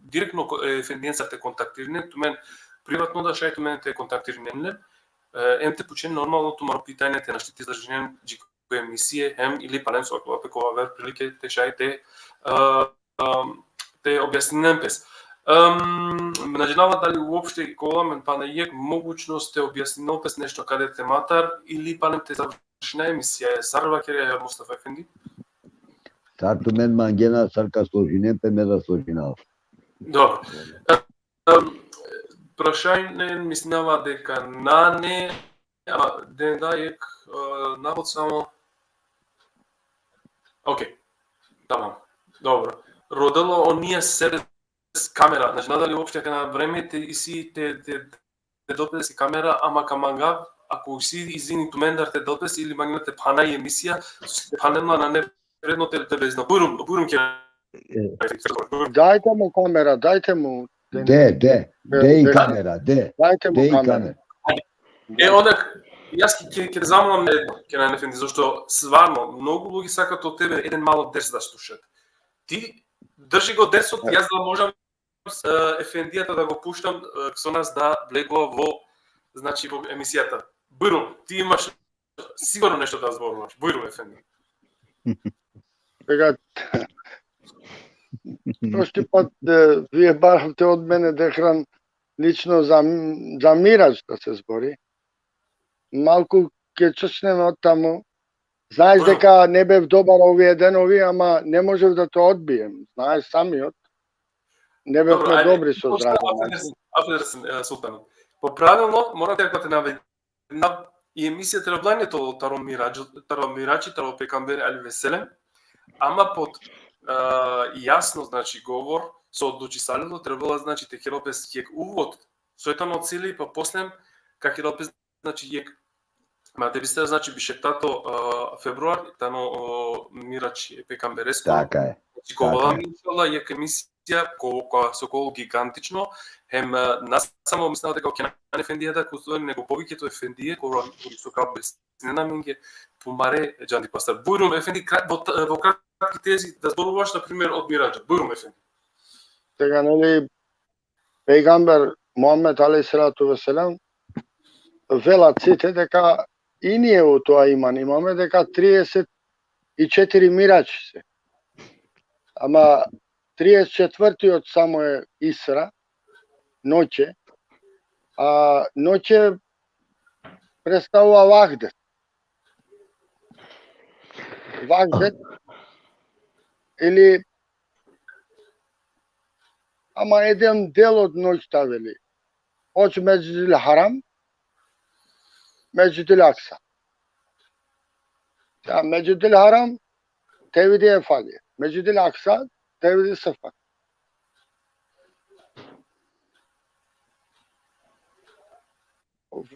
direktno ko-, e, efendiencar te kontaktirinen, tumen privatno da šaj tumen te kontaktirinen len, e, em te pučen normalno tumaro pitanje, te našti te izdržinen dži ko emisije, hem ili palem so akava pe ko aver prilike te šaj te, e, e, te objasninen pes. Em, na džanava dali uopšte ka ovel amen pana jek mogućnost te objasninel pes nešto kade tematar, ili palem te završina emisija, sar vakeri Mustafa efendi? Sar tumen mangena, sar ka složinen pe, me da složinav. Dobro. Em, prašanje, mislinava deka nane, a, den da jek, e, navod samo. Okej, tamam, dobro. Rodela o Nija Seres kamera, znači, na dali uopšte kana vreme te isi te, te, te del pes i kamera, ama ka mangav, ako isi izini tumendar te del pes ili mangena te phana i emisija, so te phanen la nane vredno te, te bezna. Bujrum, bujrum, ke. Dajte mu kamera, dajte mu. De, de, de i de- kamera, de, Dajte mu de i kamera. Kamera. E, onda, jaz ke, ke, ke zamolinav me, Kenan efendi, zašto stvarno mnogo lugi saka od tebe eden malo ders da slušat. Ti drži go dersot, jaz da možam, e, efendijata da go puštam, e, so nas da blegova vo, znači, vo emisijata. Bujrum, ti imaš sigurno nešto da zborinaš. Bujrum, efendi. Сега, още път, е, вие барахте от мене да хран лично за, за Мирадж да се збори. Малку ќе чочнеме од таму. Знаеш дека не бев добар овие денови, ама не можев да те одбием. Знаеш самиот. Не бевме добри со здравје. Афедерсен, афедерсен, е, Султан. По правилно, мора да те наведам, и емисија требла не то таро Мираџ, таро Мираџи, таро пекамбер алейхи веселем, ама под, е, јасно, значи, говор, со одлучисалило, требала, значи, те керел пес јек увод, со етано цели, па после, ка керел пес, значи, јек, ма те бисте, значи, бише тато, е, февруар, тано, о, Мираџ е пекамбереско. Така е. Значи, ко вала, иншалла, јек емисија, ко, ко, со кол гигантично, хем, е, на само мислам дека ќе на ефендијата, ко стои, него повеќето ефендије, ко, ко со каб без не на минге, помаре, џанди пастар. Бујрум ефенди, кра-, во, та-, во кратки тези, да зборуваш, на пример, од Мираџа. Бујрум ефенди. Сега, нели, пејгамбер Мухаммед алейхи салату ве селам велат сите дека и ние во тоа иман имаме, дека триесет и четири Мираџи се. Ама trideset četvrti od samo e Isra, noće, a noće predstavlja Vahdet. Vahdet ili ama eden del od noćta veli. Od Mesdžidil Haram, Mesdžidil Aksa. Ja, Mesdžidil Haram, te vidi e falje. Mesdžidil Aksa, te vidi sefak.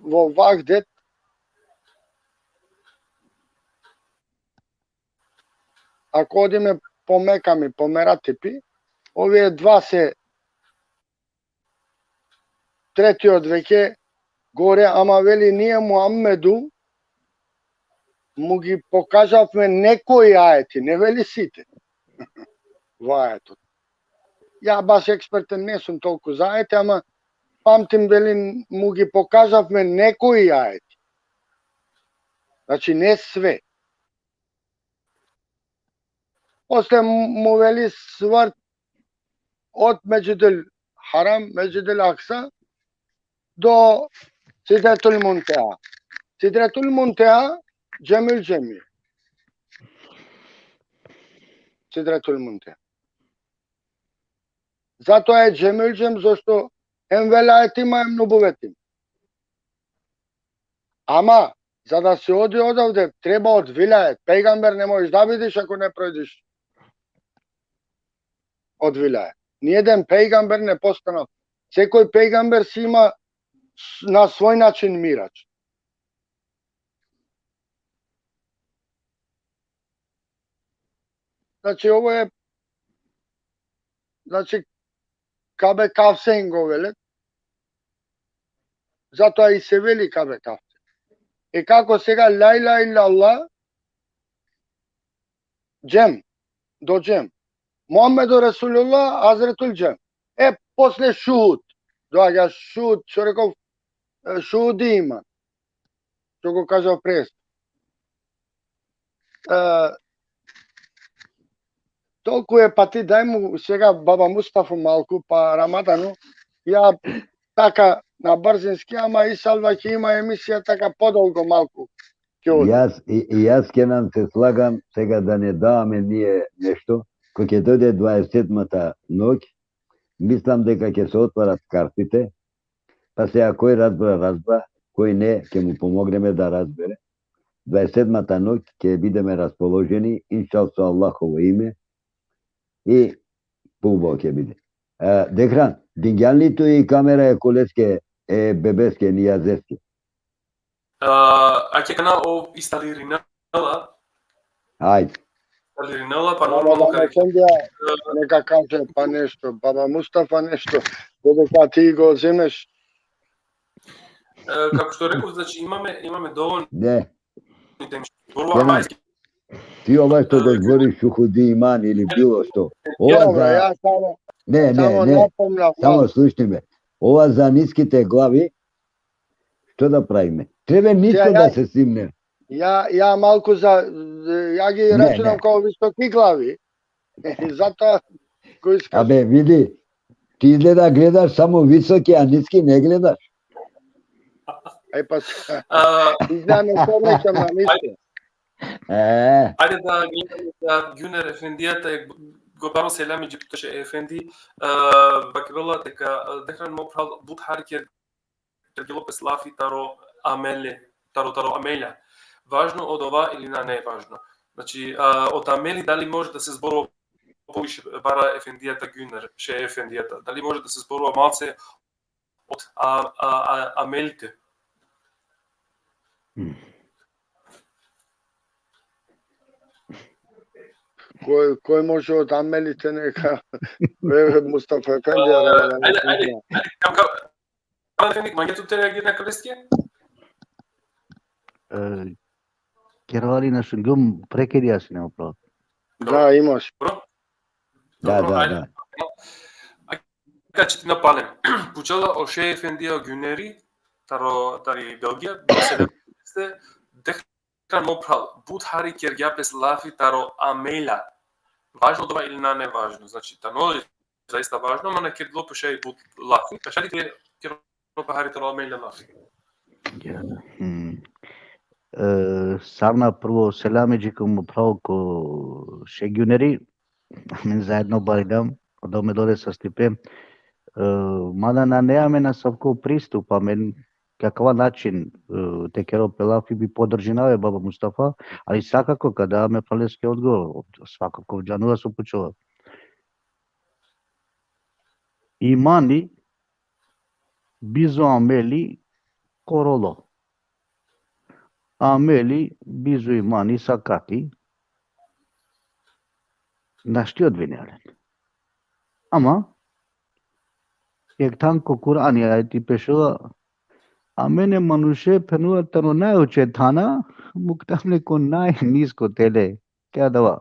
Vo Vahdet, ako odime po Mekami, po Meratipi, ove dva se treti od veke, gore, ama veli nije Muhammedu, mu gi pokažavme nekoj ajeti, ne veli site. Vo ajeto. Ja baš eksperten nesum tolku za ajeti, ama pamtim veli mu gi pokažavme nekoj ajeti. Znači, ne sve. Posle mu veli svrt od Mesdžidil Haram, Mesdžidil Aksa, do Sidretul Munteha. Sidretul Munteha, Džemul Džemi. Sidretul Munteha. Zato e Džemul Džem, zašto em velajetima, em nubuvetima. Ama, za da se odi odavde, treba od vilajet. Pejgamber ne možeš da vidiš ako ne prođeš od vilajet. Nijedan pejgamber ne postana. Sekoj pejgamber si ima s-, na svoj način mirač. Znači, ovo je, znači, Kabe Kavse ingovele. Zato i se veli Kabe Kavse. E kako sega la ilahe illallah, Džem, do Džem. Muhammedu Resulullah, Hazretul Džem. E, posle šuhud. Do agja šuhud, čorekov, e, šuhudi iman. Što go kaža pres. E, tolku e pati, daj mu sega baba Mustafa malku, pa Ramadanu, ja taka na brzinski, ama i salva ki ima emisija taka podolgo malku. Ke odi. Jaz, i, i jaz Kenan se slagam, sega da ne da amen nije nešto, ko ke dojde dvaeset sedmata noć, mislim deka ke se otvarat kartite, pa se a koj razbra, razbra, koj ne, ke mu pomogneme da razbere. Dvaeset sedmata noć ke bideme raspoloženi, inšallah, Allahovo ime, i pubo ke bide. E, Dehran, dingjan li tu i kamera e koleske, e bebeske, Nijazeske? A, ake kana ov instalirinela. Ajde. Instalirinela, pa normalno baba kad Efendija, neka kaže pa nešto, baba Mustafa nešto, dodeka ti go zemeš. E, kako što rekao, znači imame, imame dovoljno. Ne. Zborova Kenan, majski. Ti ovaj što da zboriš šuhudi iman ili bilo što. Ova dobro, za, ja samo, ne, ne, samo ne. Napomnam, samo slušaj me. Ova za niskite glavi, što da pravime? Treba ništa ja, da ja, se simne. Ja, ja malko za, ja gi ne, računam ne. Kao visoki glavi. Zato ko iskaže. Abe, vidi, ti izgleda gledaš samo visoki, a niski ne gledaš. Aj pa, a, izgleda ne srećam na nisko. E. Ajde da gledamo da Güner Efendija, te go baro selami dži putoše Efendi, e, vakerela deka, e, Dehran mo phral but hari kergelo pes lafi taro amele, taro, taro amelja. Važno odova ili na, ne važno. Znači, a, od ameli dali može da se zborova poviše, bara Efendijata Güner, še Efendijata. Dali može da se zborova malce od, a, a, a, amelite? Hmm. Koj, koj može od amelite neka, e, Mustafa Efendi, a, ajde, ajde, ajde, kam, kam, Efendi, mange tu te reagirina kaleske? E, kervali na šungjum, prekerja sine upravo. Da, imaš. Dobro. Da, dobro, da, ajde. Da. Ka čitina palem. Pučela o šej Efendija Güneri, taro, tari Belgija, sedem, Dehran mo phral, but hari kergja pes lafi taro amelja. važno dova ili nane važno. Znači, tano zaista važno, ama na kerdilo pe šaj but lafi, ka šaj te kero pe hari taro amel lafi. Ja. Hmm. E, sarna prvo selami dži ko mo phral ko Šegjuneri, amen zajedno baridam, odova me dole sastipe. E, mada nane amen asavko pristup, amen ki akava način, e, te kero pe lafi bi podržinava e baba Mustafa, ali svakako ka da me phraleske odgovor, svakako džanela so pučela. Imani bizo ameli korolo. Ameli bizo imani sakati našti odvinea len. Ama, jekh than ko Kur'ani ajeti pešela, amen e manuše phenela tano najuče thana, muktam le ko najnisko tele. Ki adava.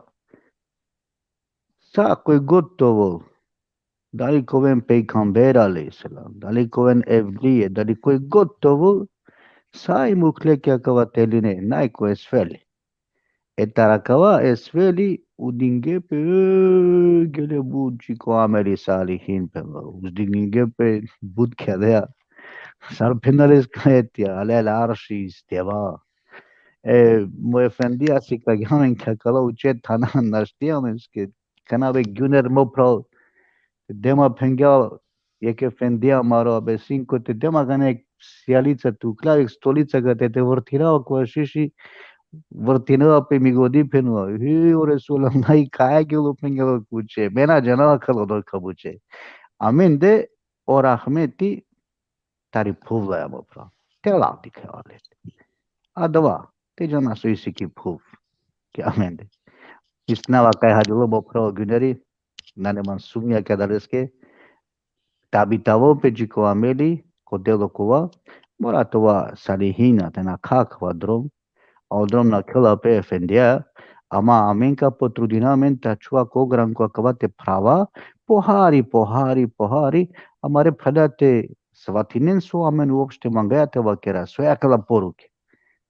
Sa koj god te ovel, dali ka oven pejgamber alejhi selam, dali ka oven evlije, dali koj god te ovel, sa i mukhle ki akava teline, naj ko esfeli. E taro akava esfeli, udinge pe, e, gele but dži ko ameli salihin pe, udinge pe but ki adava. Sar phenela leske etja, alel arši isteva. E, mo efendija sikavgja amen ki akala uče thana našti amenske, kana be Gjuner mo phral, te de ma, phengja jekh efendija amaro, abe sinko, te de ma kana jekh sijalica te ukhljav, jekh stolica kate te vrtinav, ko šiši vrtinela pe, mi godi phenela. Hi, o Resulallah, i kaja gelo, phengela, ko uče. Me na džanava kalo do ka buče. Amen de o rahmeti tari phuv laja, mo phral. Te lav dikhela le. Adava, te džana so isi ki phuv ki amende. Mislinava kaj hadilo mo phral Gjuneri, nane man sumnja ki adaleske, tabi te ovel pe dži ko ameli, ko delo kova, mora te ova salihina, te na kha akava drom, a o drom nakhela pe efendija, ama amen ka potrudina amen te ačhova ko gran ko akava te phrava, pohari, pohari, pohari, amare phralja te svatinen so amen uopšte mangaja te vakera, so i akala poruke.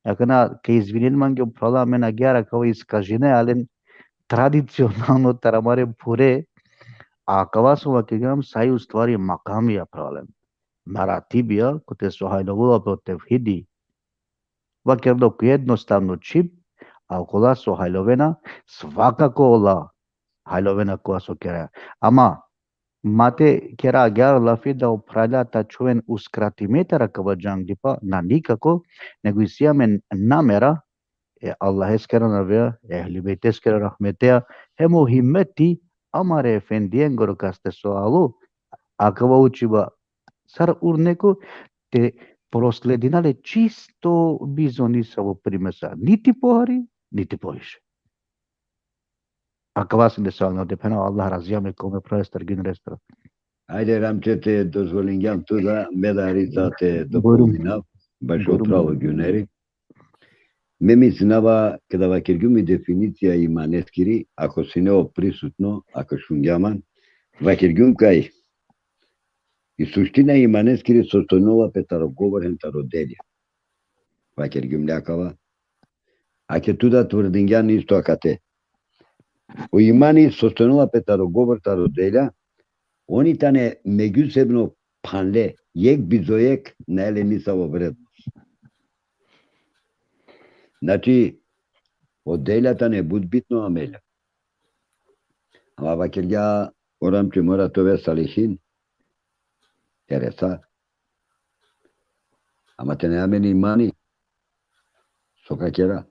Akana, ka izvinen mange o phrala, amen agjaar akava iskažinaja len tradicionalno taro amare phure, a akava so vakergjum sa i u stvari makamija, phralalen. Maratibija, kote so hajlovela pe o tevhidi, vakerdo ko jednostavno čhib, a okola so hajlovena, svakako ola hajlovena kova so kera. Ama, ma te kera agjaar lafi da o phralja te ačhoven uskratime taro akava džanglipa, na nikako, nego isi amen namera, e Allaheskere anavea, e Ehli Bejteskere rahmetea, hem o himeti amare efendiengoro kaste so alo akava učiba, sar urneko, te prosledina le čisto bizo nisavo primesa, niti pohari, niti poviše. Akava sine so agjaar te phena, Allah razija amen ko me phralestar, Gjunerestar. Ajde, Ramče, te dozvolingjam tu da, me da hari sa te dopolninav, bašo, bujrum, pravo Gjuneri. Me mislinava, keda vakergjum i definicija imaneskiri, ako sine ov prisutno, ako šungja man, vakergjum kaj i suština imaneskiri sostojnela pe taro govor hem taro delja. Vakergjum le akava. Ake tu da tvrdingjan isto akate. O imani sostojnela pe taro govor, taro delja, oni tane međusobno phanle, jekh bizo jekh nane le nisavo vrednost. Znači, o delja tane but bitno, amelja. Ama vakergja o Ramče, mora te ove salihin, kere sa. Ama te nane amen imani, so ka kera?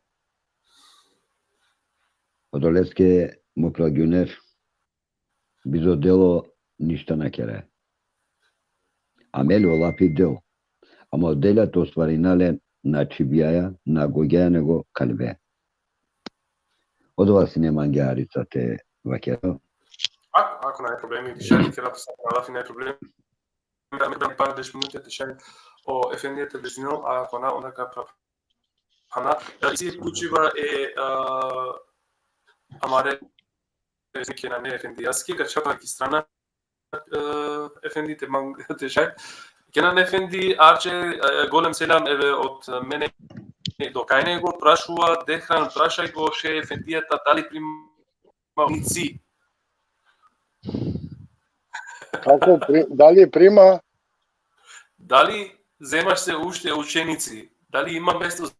Odoleske, mo phral Gjuner, bizo delo ništa na kera. Amel o lafi delo. Ama o delja te ostvarina le na čhibjaja, na gogjaja, nego kalbe. Odova sine mangea hari sa te vakerav. Ako, ako nane problemi, dišaj te kera sa lafi, nane problemi. Me par deš minuti te šaj o efendija te bezinel, a ako na, onda ka pra-, pana. E, isi pučiba e, a, amare, e, Kenane efendijaske, ka čhava ki strana, e, efendi te mang-, te šaj. Kenan efendi, arče, e, golem selam, eve, od mene, do kajnego, prašuva, dehran, prašaj go, še efendija ta, dali primava nici, Како при-, дали прима? Дали земаш се уште ученици? Дали има место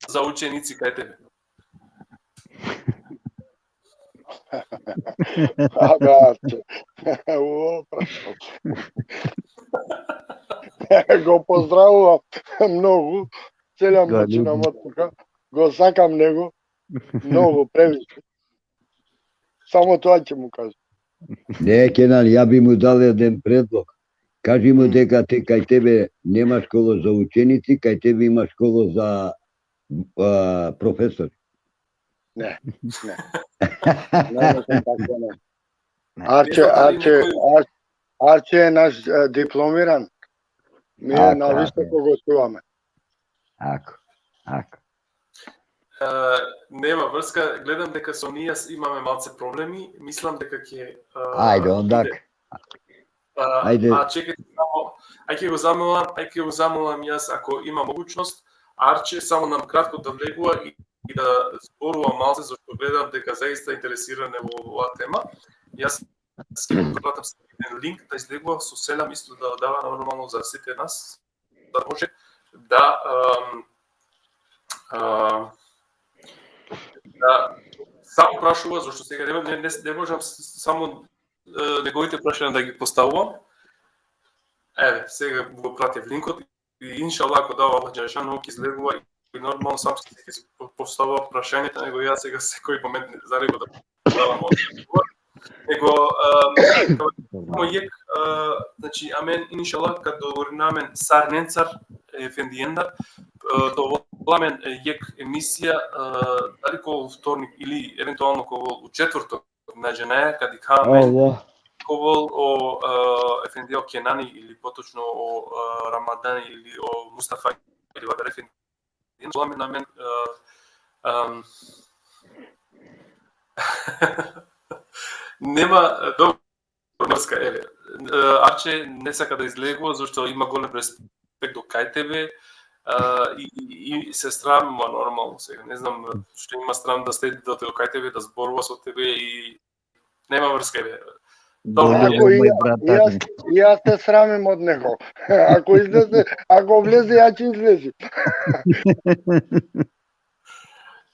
за ученици кај тебе? А, да, че. О, прашал. Го поздравувам многу. Целям Го ночи на љубим. Моцука. Го сакам него. Многу, превише. Само тоа ќе му кажам. Не, Кенан, ја би му дал еден предлог. Кажи му М. дека те кај тебе нема школа за ученици, кај тебе има школа за, а, професори. Не, не. Не, не сум така, не. Не. Арче, Не знам дали Арче, некој Ар-, Арче е наш, е, дипломиран. Ми е Ако, на високо ако. Го чуваме. Ако, ако. Е, нема врска, гледам дека со ние с-, имаме малце проблеми, мислам дека ќе, е, Ајде, онда. иде. А, Ајде. А чекајте само, ај ќе го замолам, ај ќе го замолам јас, ако има могучност, Арче, само нам кратко да влегува и, и да зборува малце, зашто гледам дека заиста интересиране во оваа тема. Јас ќе го пратам еден линк да излегува со селам исто да дава нормално за сите нас, да може да, ам, а, да само прашува, зашто сега не, не, не, не можам с-, само, е, неговите прашања да ги поставувам. Еве, сега го пратив линкот и иншаллах ако дава Аллах Джелешану ќе излегува и нормално сам ќе, ќе се по-, поставува прашањата, него јас сега секој момент не, за него да давам одговор. Него, а, само јек, а, значи, амен, иншаллах, кад договориме амен сар ненцар, ефендиендар, а, то воламен, е, јек емисија, а, дали ко вторник или евентуално ко во четврток, на џенаја, кади ка амен, Ова. ко вол о, а, ефендија о Кенани или поточно о, а, Рамадани или о Мустафа или вака ефендија, воламен амен, а, ам, нема, добро, врска, еве. Е, Арче не сака да излегува, зашто има голем респект до кај тебе, а, и, и, и се срамува нормално сега. Не знам што има срам да следи до, до кај тебе, да зборува со тебе и нема врска, еве. Добро, Доле Ако во и, мој ја, брат и јас, Ани. и јас се срамим од него. Ако излезе, ако влезе, ја ќе излези.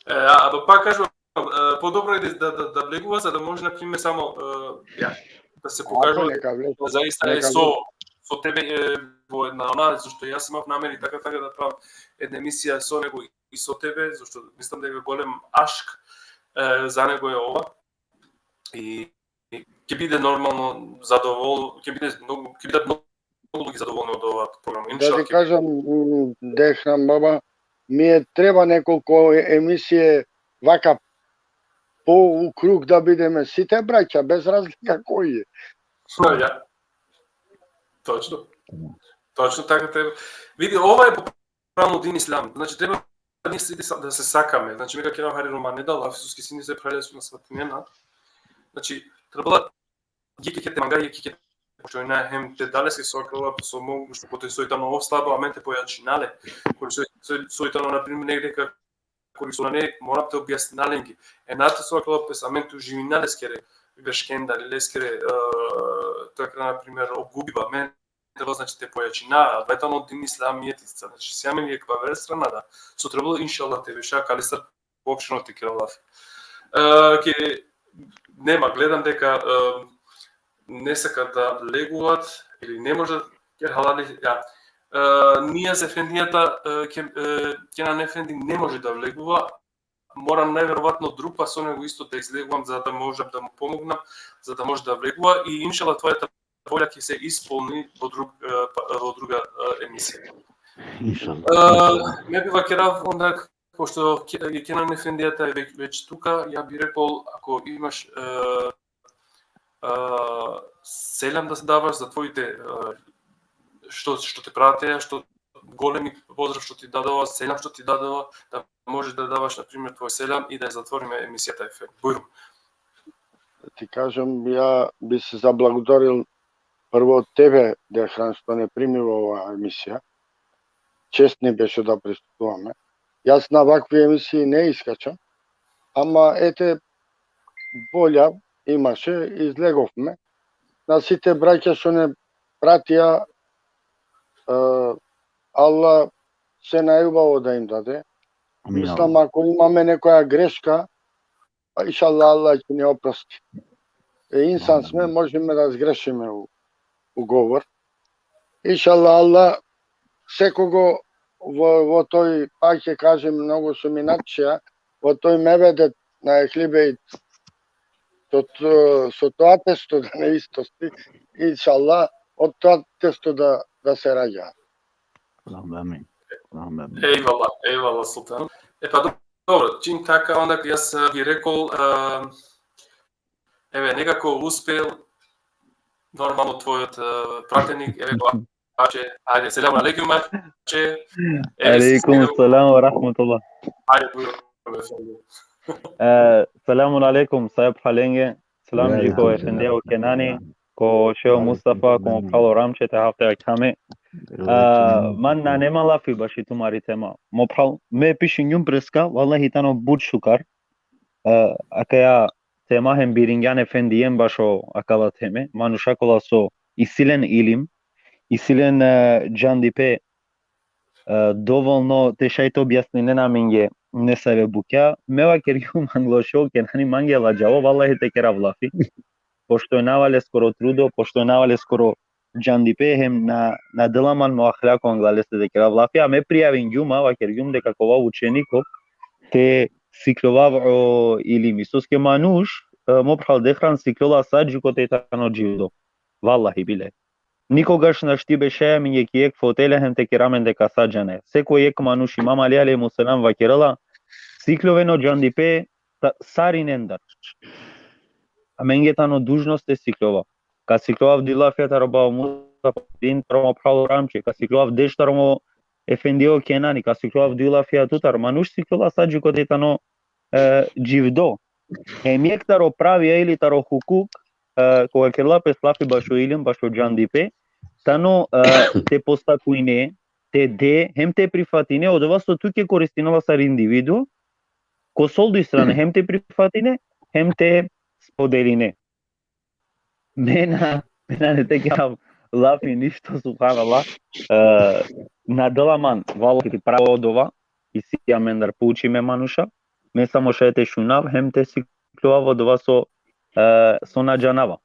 Е, а, а пак кажам, е, подобро е да, да, да влегува, за да може, например, само, е, ја, да се Ако покажува нека влезе. да заиста е Нека со, влезе. со тебе, е, во една она, зашто јас имав намери така, така да правам една емисија со него и со тебе, зашто мислам дека голем ашк, е, за него е ова. И, и ќе биде нормално задовол-, ќе биде многу, ќе бидат многу луѓе задоволни од оваа програма. Да Иншаллах ти ќе кажам, м, Дехран баба, ми е треба неколку емисије вака по у круг да бидеме сите браќа, без разлика кој е. Па, ја. Точно. Точно така треба. Види, ова е поправно дин ислам. Значи, треба ние сите са-, да се сакаме. Значи, мега кера хари Романе да, лафи суски сини се правиле су на сватинена. Значи, требала ги ке те манга, ги ке, пошто на хем те дале се сокрала, со могу што потој сојтано ослабо, а мен те појачинале. Кој сој, сој, сојтано, например, негде ка-, кој со не, морам те објасниналенги. Е, на те сокрала пес, а мен ту живинале скере грешкендар, лескере, е, така, например, обгубива, мен треба, значи, те појачина, а бетано дин ислам е тица. Значи, се амен е квавер страна, да. Со требало, иншаллах, те веша, калистар, воопшто те кера лафи. Е, ке, нема, гледам дека, е, не сака да влегуваат или не може да ке халали, ја. Е, ние за ефендијата, е, ке, е, Кенан ефенди не може да влегува, морам најверојатно друг па со него исто да излегувам за да можам да му помогнам, за да може да влегува и иншаллах твојата волја ќе се исполни во друг, е, па-, во друга, е, емисија. Иншаллах. Е, ме би вакерав, онда, пошто Ке-, Кенан ефендијата е веќе, веќе тука, ја би рекол, ако имаш, е, е, селам да се даваш за твоите, е, што, што те пратеа, што големи поздрав што ти дадова, селам што ти дадова, да можеш да даваш, например, твој селам и да ја затвориме емисијата ефем. Бујрум. Ти кажам, ја би се заблагодарил прво од тебе, Дехран, што не примива оваа емисија. Чест ни беше да присуствуваме. Јас на вакви емисии не искачам, ама ете, волја имаше, излеговме. на сите браќа што не пратија, е, Аллах се најубаво да им даде. Amin, Мислам, Allah. Ако имаме некоја грешка, па иншаллах Аллах ќе ни опрости. Е, инсан сме, можеме да сгрешиме у, у говор. Иншаллах Аллах секого во, во тој, пак ќе кажем многу суминатија, во тој мебедет на Ехли Бейт, со, то- со тоа тесто да не истости, иншаллах, од тоа тесто да, да се раѓа. Allahumma amin. Allahumma amin. Eyvallah, eyvallah sultanım. E pa dobro, čim taka, onda ja sam bi rekao, e, eve, nekako uspel, normalno tvoj, e, pratenik, eve, ko Ače, ajde, selamun alejkum, Ače. Eve, Alejkum selamun selam ve rahmetullah. Ajde, bujur, efendim. E, selamun alejkum, sahib halenge. Selam dži ko efendija o Kenani, ko šeho Mustafa, ko mo phral o Ramče, te hafte akame. E, man na nema lafi baši tumari tema. Mo phral, me pišingjum preska, vallahi tano but šukar. E, akaja tema hem biringjan efendijen bašo akala teme. Manuša kola so isi len ilim, isi len, e, džandipe, e, dovolno te šaj te objasninen amenge nesave bukja. Me vakergjum anglo šeho Kenani mange ladžavo, vallahi te kerav lafi. Poštujnava leskoro trudo, poštujnava leskoro džandipe, hem na, na dela man mo ahlako angla leste te kerav lafi, a me prijavingjum, a vakergjum deka kova učeniko te sikljovav o ilimi. Soske manuš, e, mo phral, dehran sikljola sa dži kote tano dživdo. Vallahi billahi. Nikogaš našti bešaja amenge ki jekh fotelja hem te kera amen deka sa džane. Seko jekh manuš, Imam Ali alejhi selam vakerela, sikljoven o džandipe ta-, sarinendar. Amenge tano dužnost te sikljova. Ka siklovav duj lafija taro babo Mustafa, din taro mo phral o Ramče, ka siklovav deš taro mo efendija o Kenani, ka siklovav duj lafija tutar. Manuš siklola sa dži kote tano, e, dživdo. Hem jekh taro pravija ili taro hukuk, e, koga kerela pes lafi bašo ilim, bašo džandipe, tano, e, te postakujne, te de, hem te prifatine, odova so tuke koristinela sar individuo, ko solduj strane, hem te prifatine, hem te spodeline. Me na, me nane te kerav lafi ništo, subhanallah. E, na dela man, vallahi, pravo odova, isi amendar poučime manuša, me samo šaj te šunav, hem te siklovav odova so, e, so na džanava.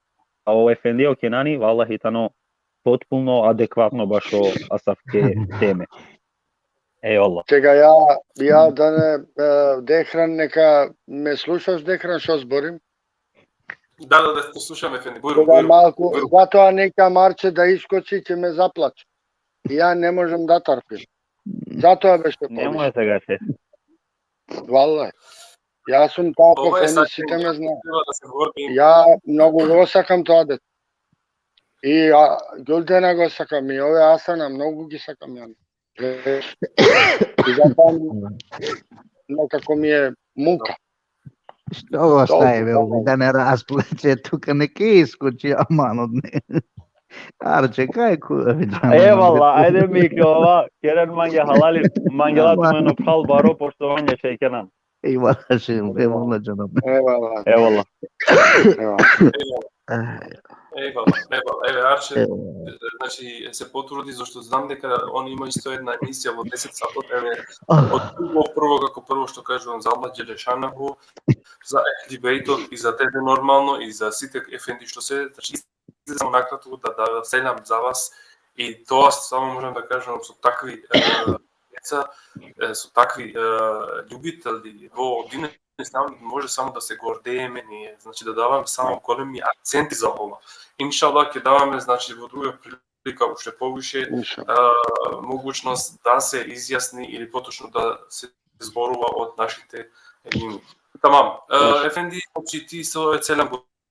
A o efendija o Kenani, vallahi, tano potpuno adekvatno bašo asavke teme. Ej, Allah. Čega ja, ja da ne, e, dehran, neka me slušaš, dehran, što zborim? Da, da, da, te slušam, efendi. Bujrum, Koga bujrum. Malko, bujrum. Zato, a neka Marče da iskoči, će me zaplače. Ja ne možem da trpim. Zato, a beše Ne poviše. Može da ga se. Vallahi. Ja sam tako, Ovo je sad site me zna. Treba da se vodi. Ja mnogo go sakam to adet. I, a, Gjuldena go sakam, i ove Asana, mnogo gi sakam, ja. E, i zato nekako mi je muka. Što ovo Dobro, staje, dobro. Da ne rasplače, tu ka neke iskoči, aman od ne. Arče, kaj ku, Evala, ajde mi ke ova, keren mange halali, mange la Aman. Tumen o phral baro poštovanje šejh Kenan. Ejvala, šejh, ejvala, džanab. Ejvala. Ejvala. Ejvala. Aj. Ejvala, ejvala, evo, Arče, Ejvala. Znači, se potrudi, zašto znam deka on ima isto jedna emisija od deset sati, evo, od drugo prvo, kako prvo što kaže on, za Allah Đelešanahu, za Ehli Bejto i za tebe normalno i za site efendi što se, znači, samo nakratko da, da selam za vas i to samo možem da kažem, su takvi, e, deca, e, su takvi, e, ljubitelji, vo dine islam, može samo da se gorde meni, znači da davam samo golemi akcenti za ovo. Inšallah, ke davam, znači, vo druga prilika ušte poviše, Inšallah. E, mogućnost da se izjasni ili potočno da se zboruva od naših te, e, ljudi. Tamam. E, Inšallah. Efendi, znači, ti so selam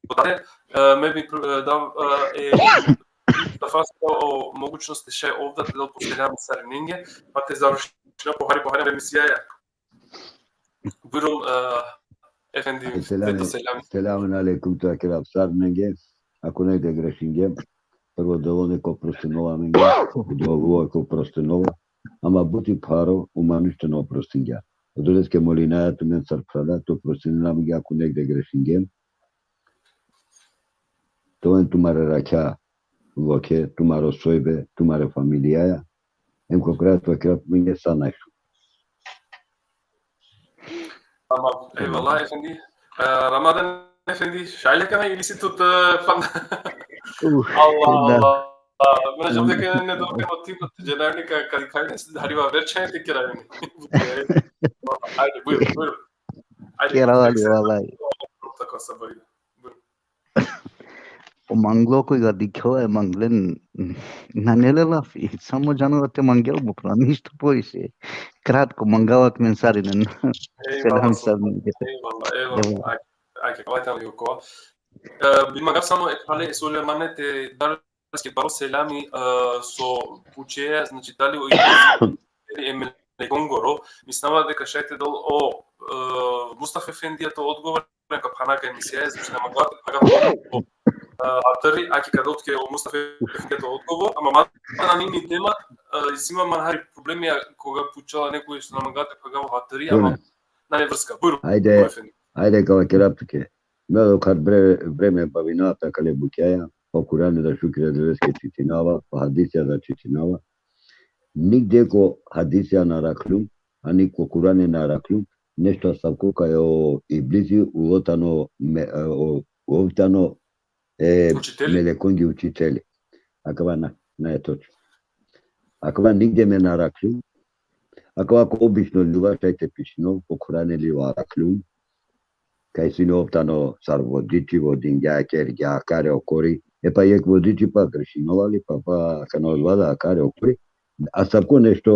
Budare, e, me bi pr-, e, da, e, e, da fas o mogućnost še ovda te del poselam sarinenge, pa te završina pohari, pohari emisija ja. Bujrum, e, efendim, Selam, te to selam. Selamun alejkum, tu akira sarinenge, ako negde grešingjem, prvo dovolno ko prostinova amenge, dovolno ko prostinova, ama buti pharo, o manuš te na oprostingja. Odoleske molinaja tumen sar phrala, to prostinena amenge, ako negde grešingjem, oven tumare rakja lokhe, tumaro sojbe, tumare familijaja. Em ko krat vakerav tumen sa najšukar. Tamam, eyvallah efendi. E, Ramadan efendi, šaj li akana ili si tut, e, panda? Uf, Allah, da. Allah. Mrežam deka ne dobro motiv, dženarnika, kad kaj ne se dariva verčanje te keravini. Ajde, bujur, bujur. Ajde, Kerava li, tek se- vallahi. Tako sa bujur. Bujur. O manglo koj ga dikhela e manglen, nane le lafi, samo džanela te mangel bukra, ništo poviše. Kratko, mangava tumen sarinen. Selam sarinen. Eyvallah, eyvallah. Ajde, ajde, hvala tano, Joko. E, bi mangav samo e phale Sulejmane te dal ke baro selami, e, so pučeja, znači, dali o e melekongoro, mislinava deka šaj te dal o, e, Mustafa Efendija to odgovor, ka phana ka emisija, znači, na mangava te phagav, e, hatari, ake ka dal tuke o Mustafa Efendija to odgovor, ama ma nani mi tema, e, isi ma man hari problemi, a koga pučela nekoj so na mangava te phagav hatari, ama nane vrska. Bujrum, Ajde. Mustafa Efendi. Ajde, ka vakerav tuke. Me adokar bre-, vreme bavinava pe akale bukjaja, o Kurani da šukri Deveske čitinava, o hadisija da čitinava. Nigde ko hadisija na arakhljum, ani ko Kurani na arakhljum, nešto asavko kaj o Iblisi ulo tano me-, o, ov tano, e, Učitelji? melekongi učitelji. Akava na, nae točno. Akava nigde me na arakhljum. Akava ko obično ljuva šaj te pišinol, ko Kurani ljuva arakhljum. Kaj sine ov tano sar vodiči, vodingja, kergja akari okori. E pa jekh vodiči pa grešinola li, pa, pa kana odova da akari okori. Asavko nešto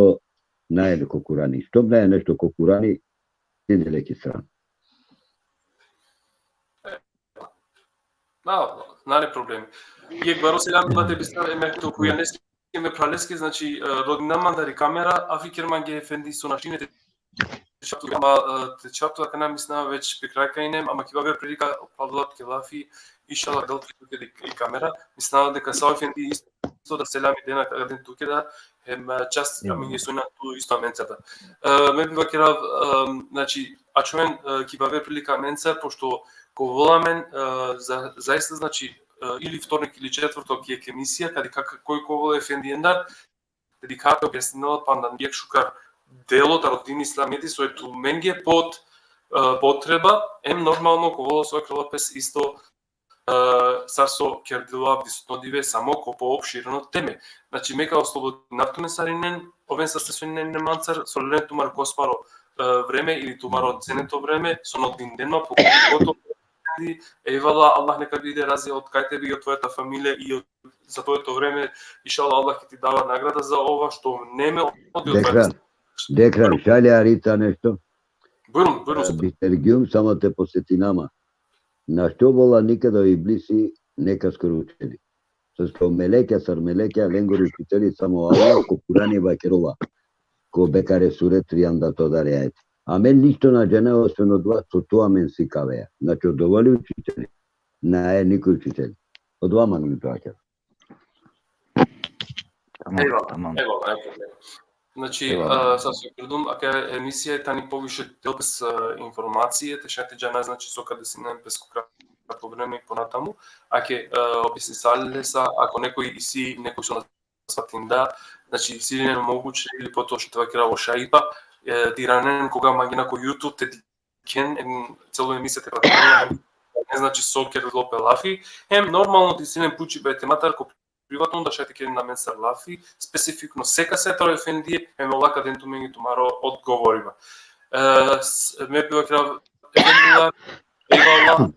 nae ko Kurani. Što nae nešto ko Kurani, sine le ki strana. Da, nane problem. Jekh baro selam da te bistar e me to kujaneske, me praleske, znači, e, rodina man dari kamera, afi ker mange efendi so našine te čaptu, ama, e, te čaptu, akana mislinava već pri kraj ka inem, ama ki baver prilika, pavlat ke lafi, inšallah, dal tuke i kamera, mislinava deka sa efendi isto da selami dena ka den tuke da, hem, e, čast, Ja. Amenge so ina tu isto amencar da. E, me bi vakerav, e, znači, ačhoven, e, ki baver prilika amencar, pošto ka ovel amen, e, za, zaista, znači, e, ili vtornik ili četvrtok jekh emisija, kadi ka-, koj ka ovel efendiendar, te dikha te objasninela panda jekh šukar delo taro din islameti, so e tumenge pod, e, potreba, em normalno ka ovel so kerela pes isto, e, sar so kerdela avdisutno dive, samo ko poopšireno teme. Znači, me ka oslobodinav tumen sarinen, oven saste so inen mancar, so lelen tumar kosparo, e, vreme ili tumaro ceneto vreme, so na dinden ma, pogotovo, ejvala, Allah neka bide razi od kaj tebi i od tvojata familija i od, za tvojto vreme, inšallah, Allah ke ti dava nagrada za ova što neme odi od Dekran, tvojata. Dekran, šaj li arica nešto? Bujrum, bujrum. E, bistergjum, samo te posetinama. Našti ovola nikada o Iblisi nekaskoro učitelji. Soske o melekja, sar melekja, lengoro učitelji samo Allah, ko Kurani vakerola. Ko Bekare sure trianda todari ajet. Amen ništo na džana osven odova so tu amen sikavea. Znači, odova li učitelji? Nae, nikoj učitelji. Odova mangljum te vakerav. Tamam, Ejvala, tamam. Ejvala, ejvala. Znači, Ejvala. A, sad so kerdum, akaja emisija tani poviše del pes, a, informacije, te šaj te džana, znači, so ka desinen pes ko kratko vreme i ponatamu, ake, a, objasnisale sa, ako nekoj isi, nekoj so na svatinda, znači, isi li nen moguće ili po to što te vakerav o šajipa, e, te iranen koga mangena ko YouTube, te dikhen, em, celo emisija te pratinen, ne znači so kerelo pe lafi, em normalno te isi len pučibe tematar ko privatno da šaj te keren amen sar lafi, specifikno sekase taro efendije, em ola ka den tumenge tumaro odgovoriba. E, s-, me bi vakerav, efendija, ejvala,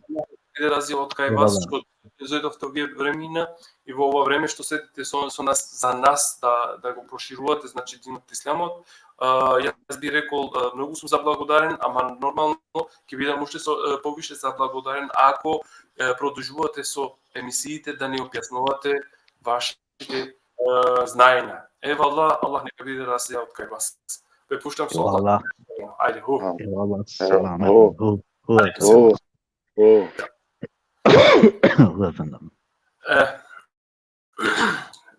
ide razi od kaj vas, Ejvala. što zedov te ovije vremina, i vo ova vreme što sedite so, so nas, za nas da, da go proširuvate, znači, dinot islamot. A, jaz bi rekol, a, mnogo sum zablagodaren, ama normalno, ke bidam ušte so, e, poviše zablagodaren ako, e, produžuvate so емисиите да ни објаснувате вашите, е, знаења. Е, валла, Аллах нека биде разија од кај вас. Ве пуштам со Vala, Ајде, ху. vala, E, selam. o, Hu, hu, o, o. hu, efendim. Е,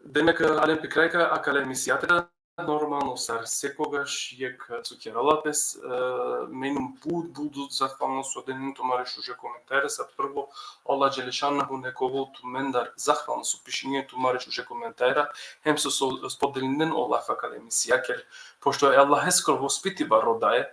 демек, алем пикрајка, акале емисијата, normalno sar sekogaš jekh so kerela pes, e, menum but, but, but zahvalno so delinen tumare šuže komentare. Sa prvo, Allah dželešanuhu nek ovel tumendar zahvalno so pišinen tumare šuže komentara, hem so, so spodelinen o lafa kale emisija, ker pošto e Allaheskoro vospitiba rodaja,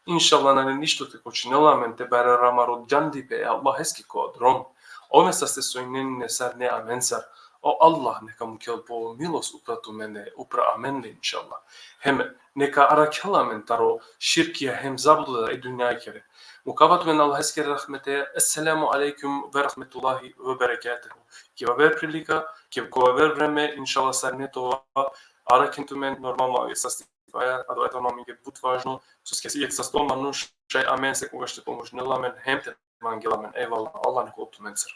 inšallah nane ništo te kočinel amen te barjara amaro džandipe e Allaheske ko adrom. Ove saste so inen ine sarine amencar, o Allah neka mukel po milost upra tumende, upra amende, inšallah. Hem neka arakhel amen taro širkija hem zabluda e dunjakere. Mukava tumen Allaheskere rahmeteja. Esselamu alejkum ve rahmetullahi ve berekatuhu. Ki aver prilika, ki ko aver vreme, inšallah, sarine te ova, arakhen tumen, normalno, e sastipaja, adava tano amenge but važno, soske jekh sasto manuš šaj amen sekogaš te pomožinel amen, hem te mangel amen. Ejvallah, Allah nek ovel tumencar.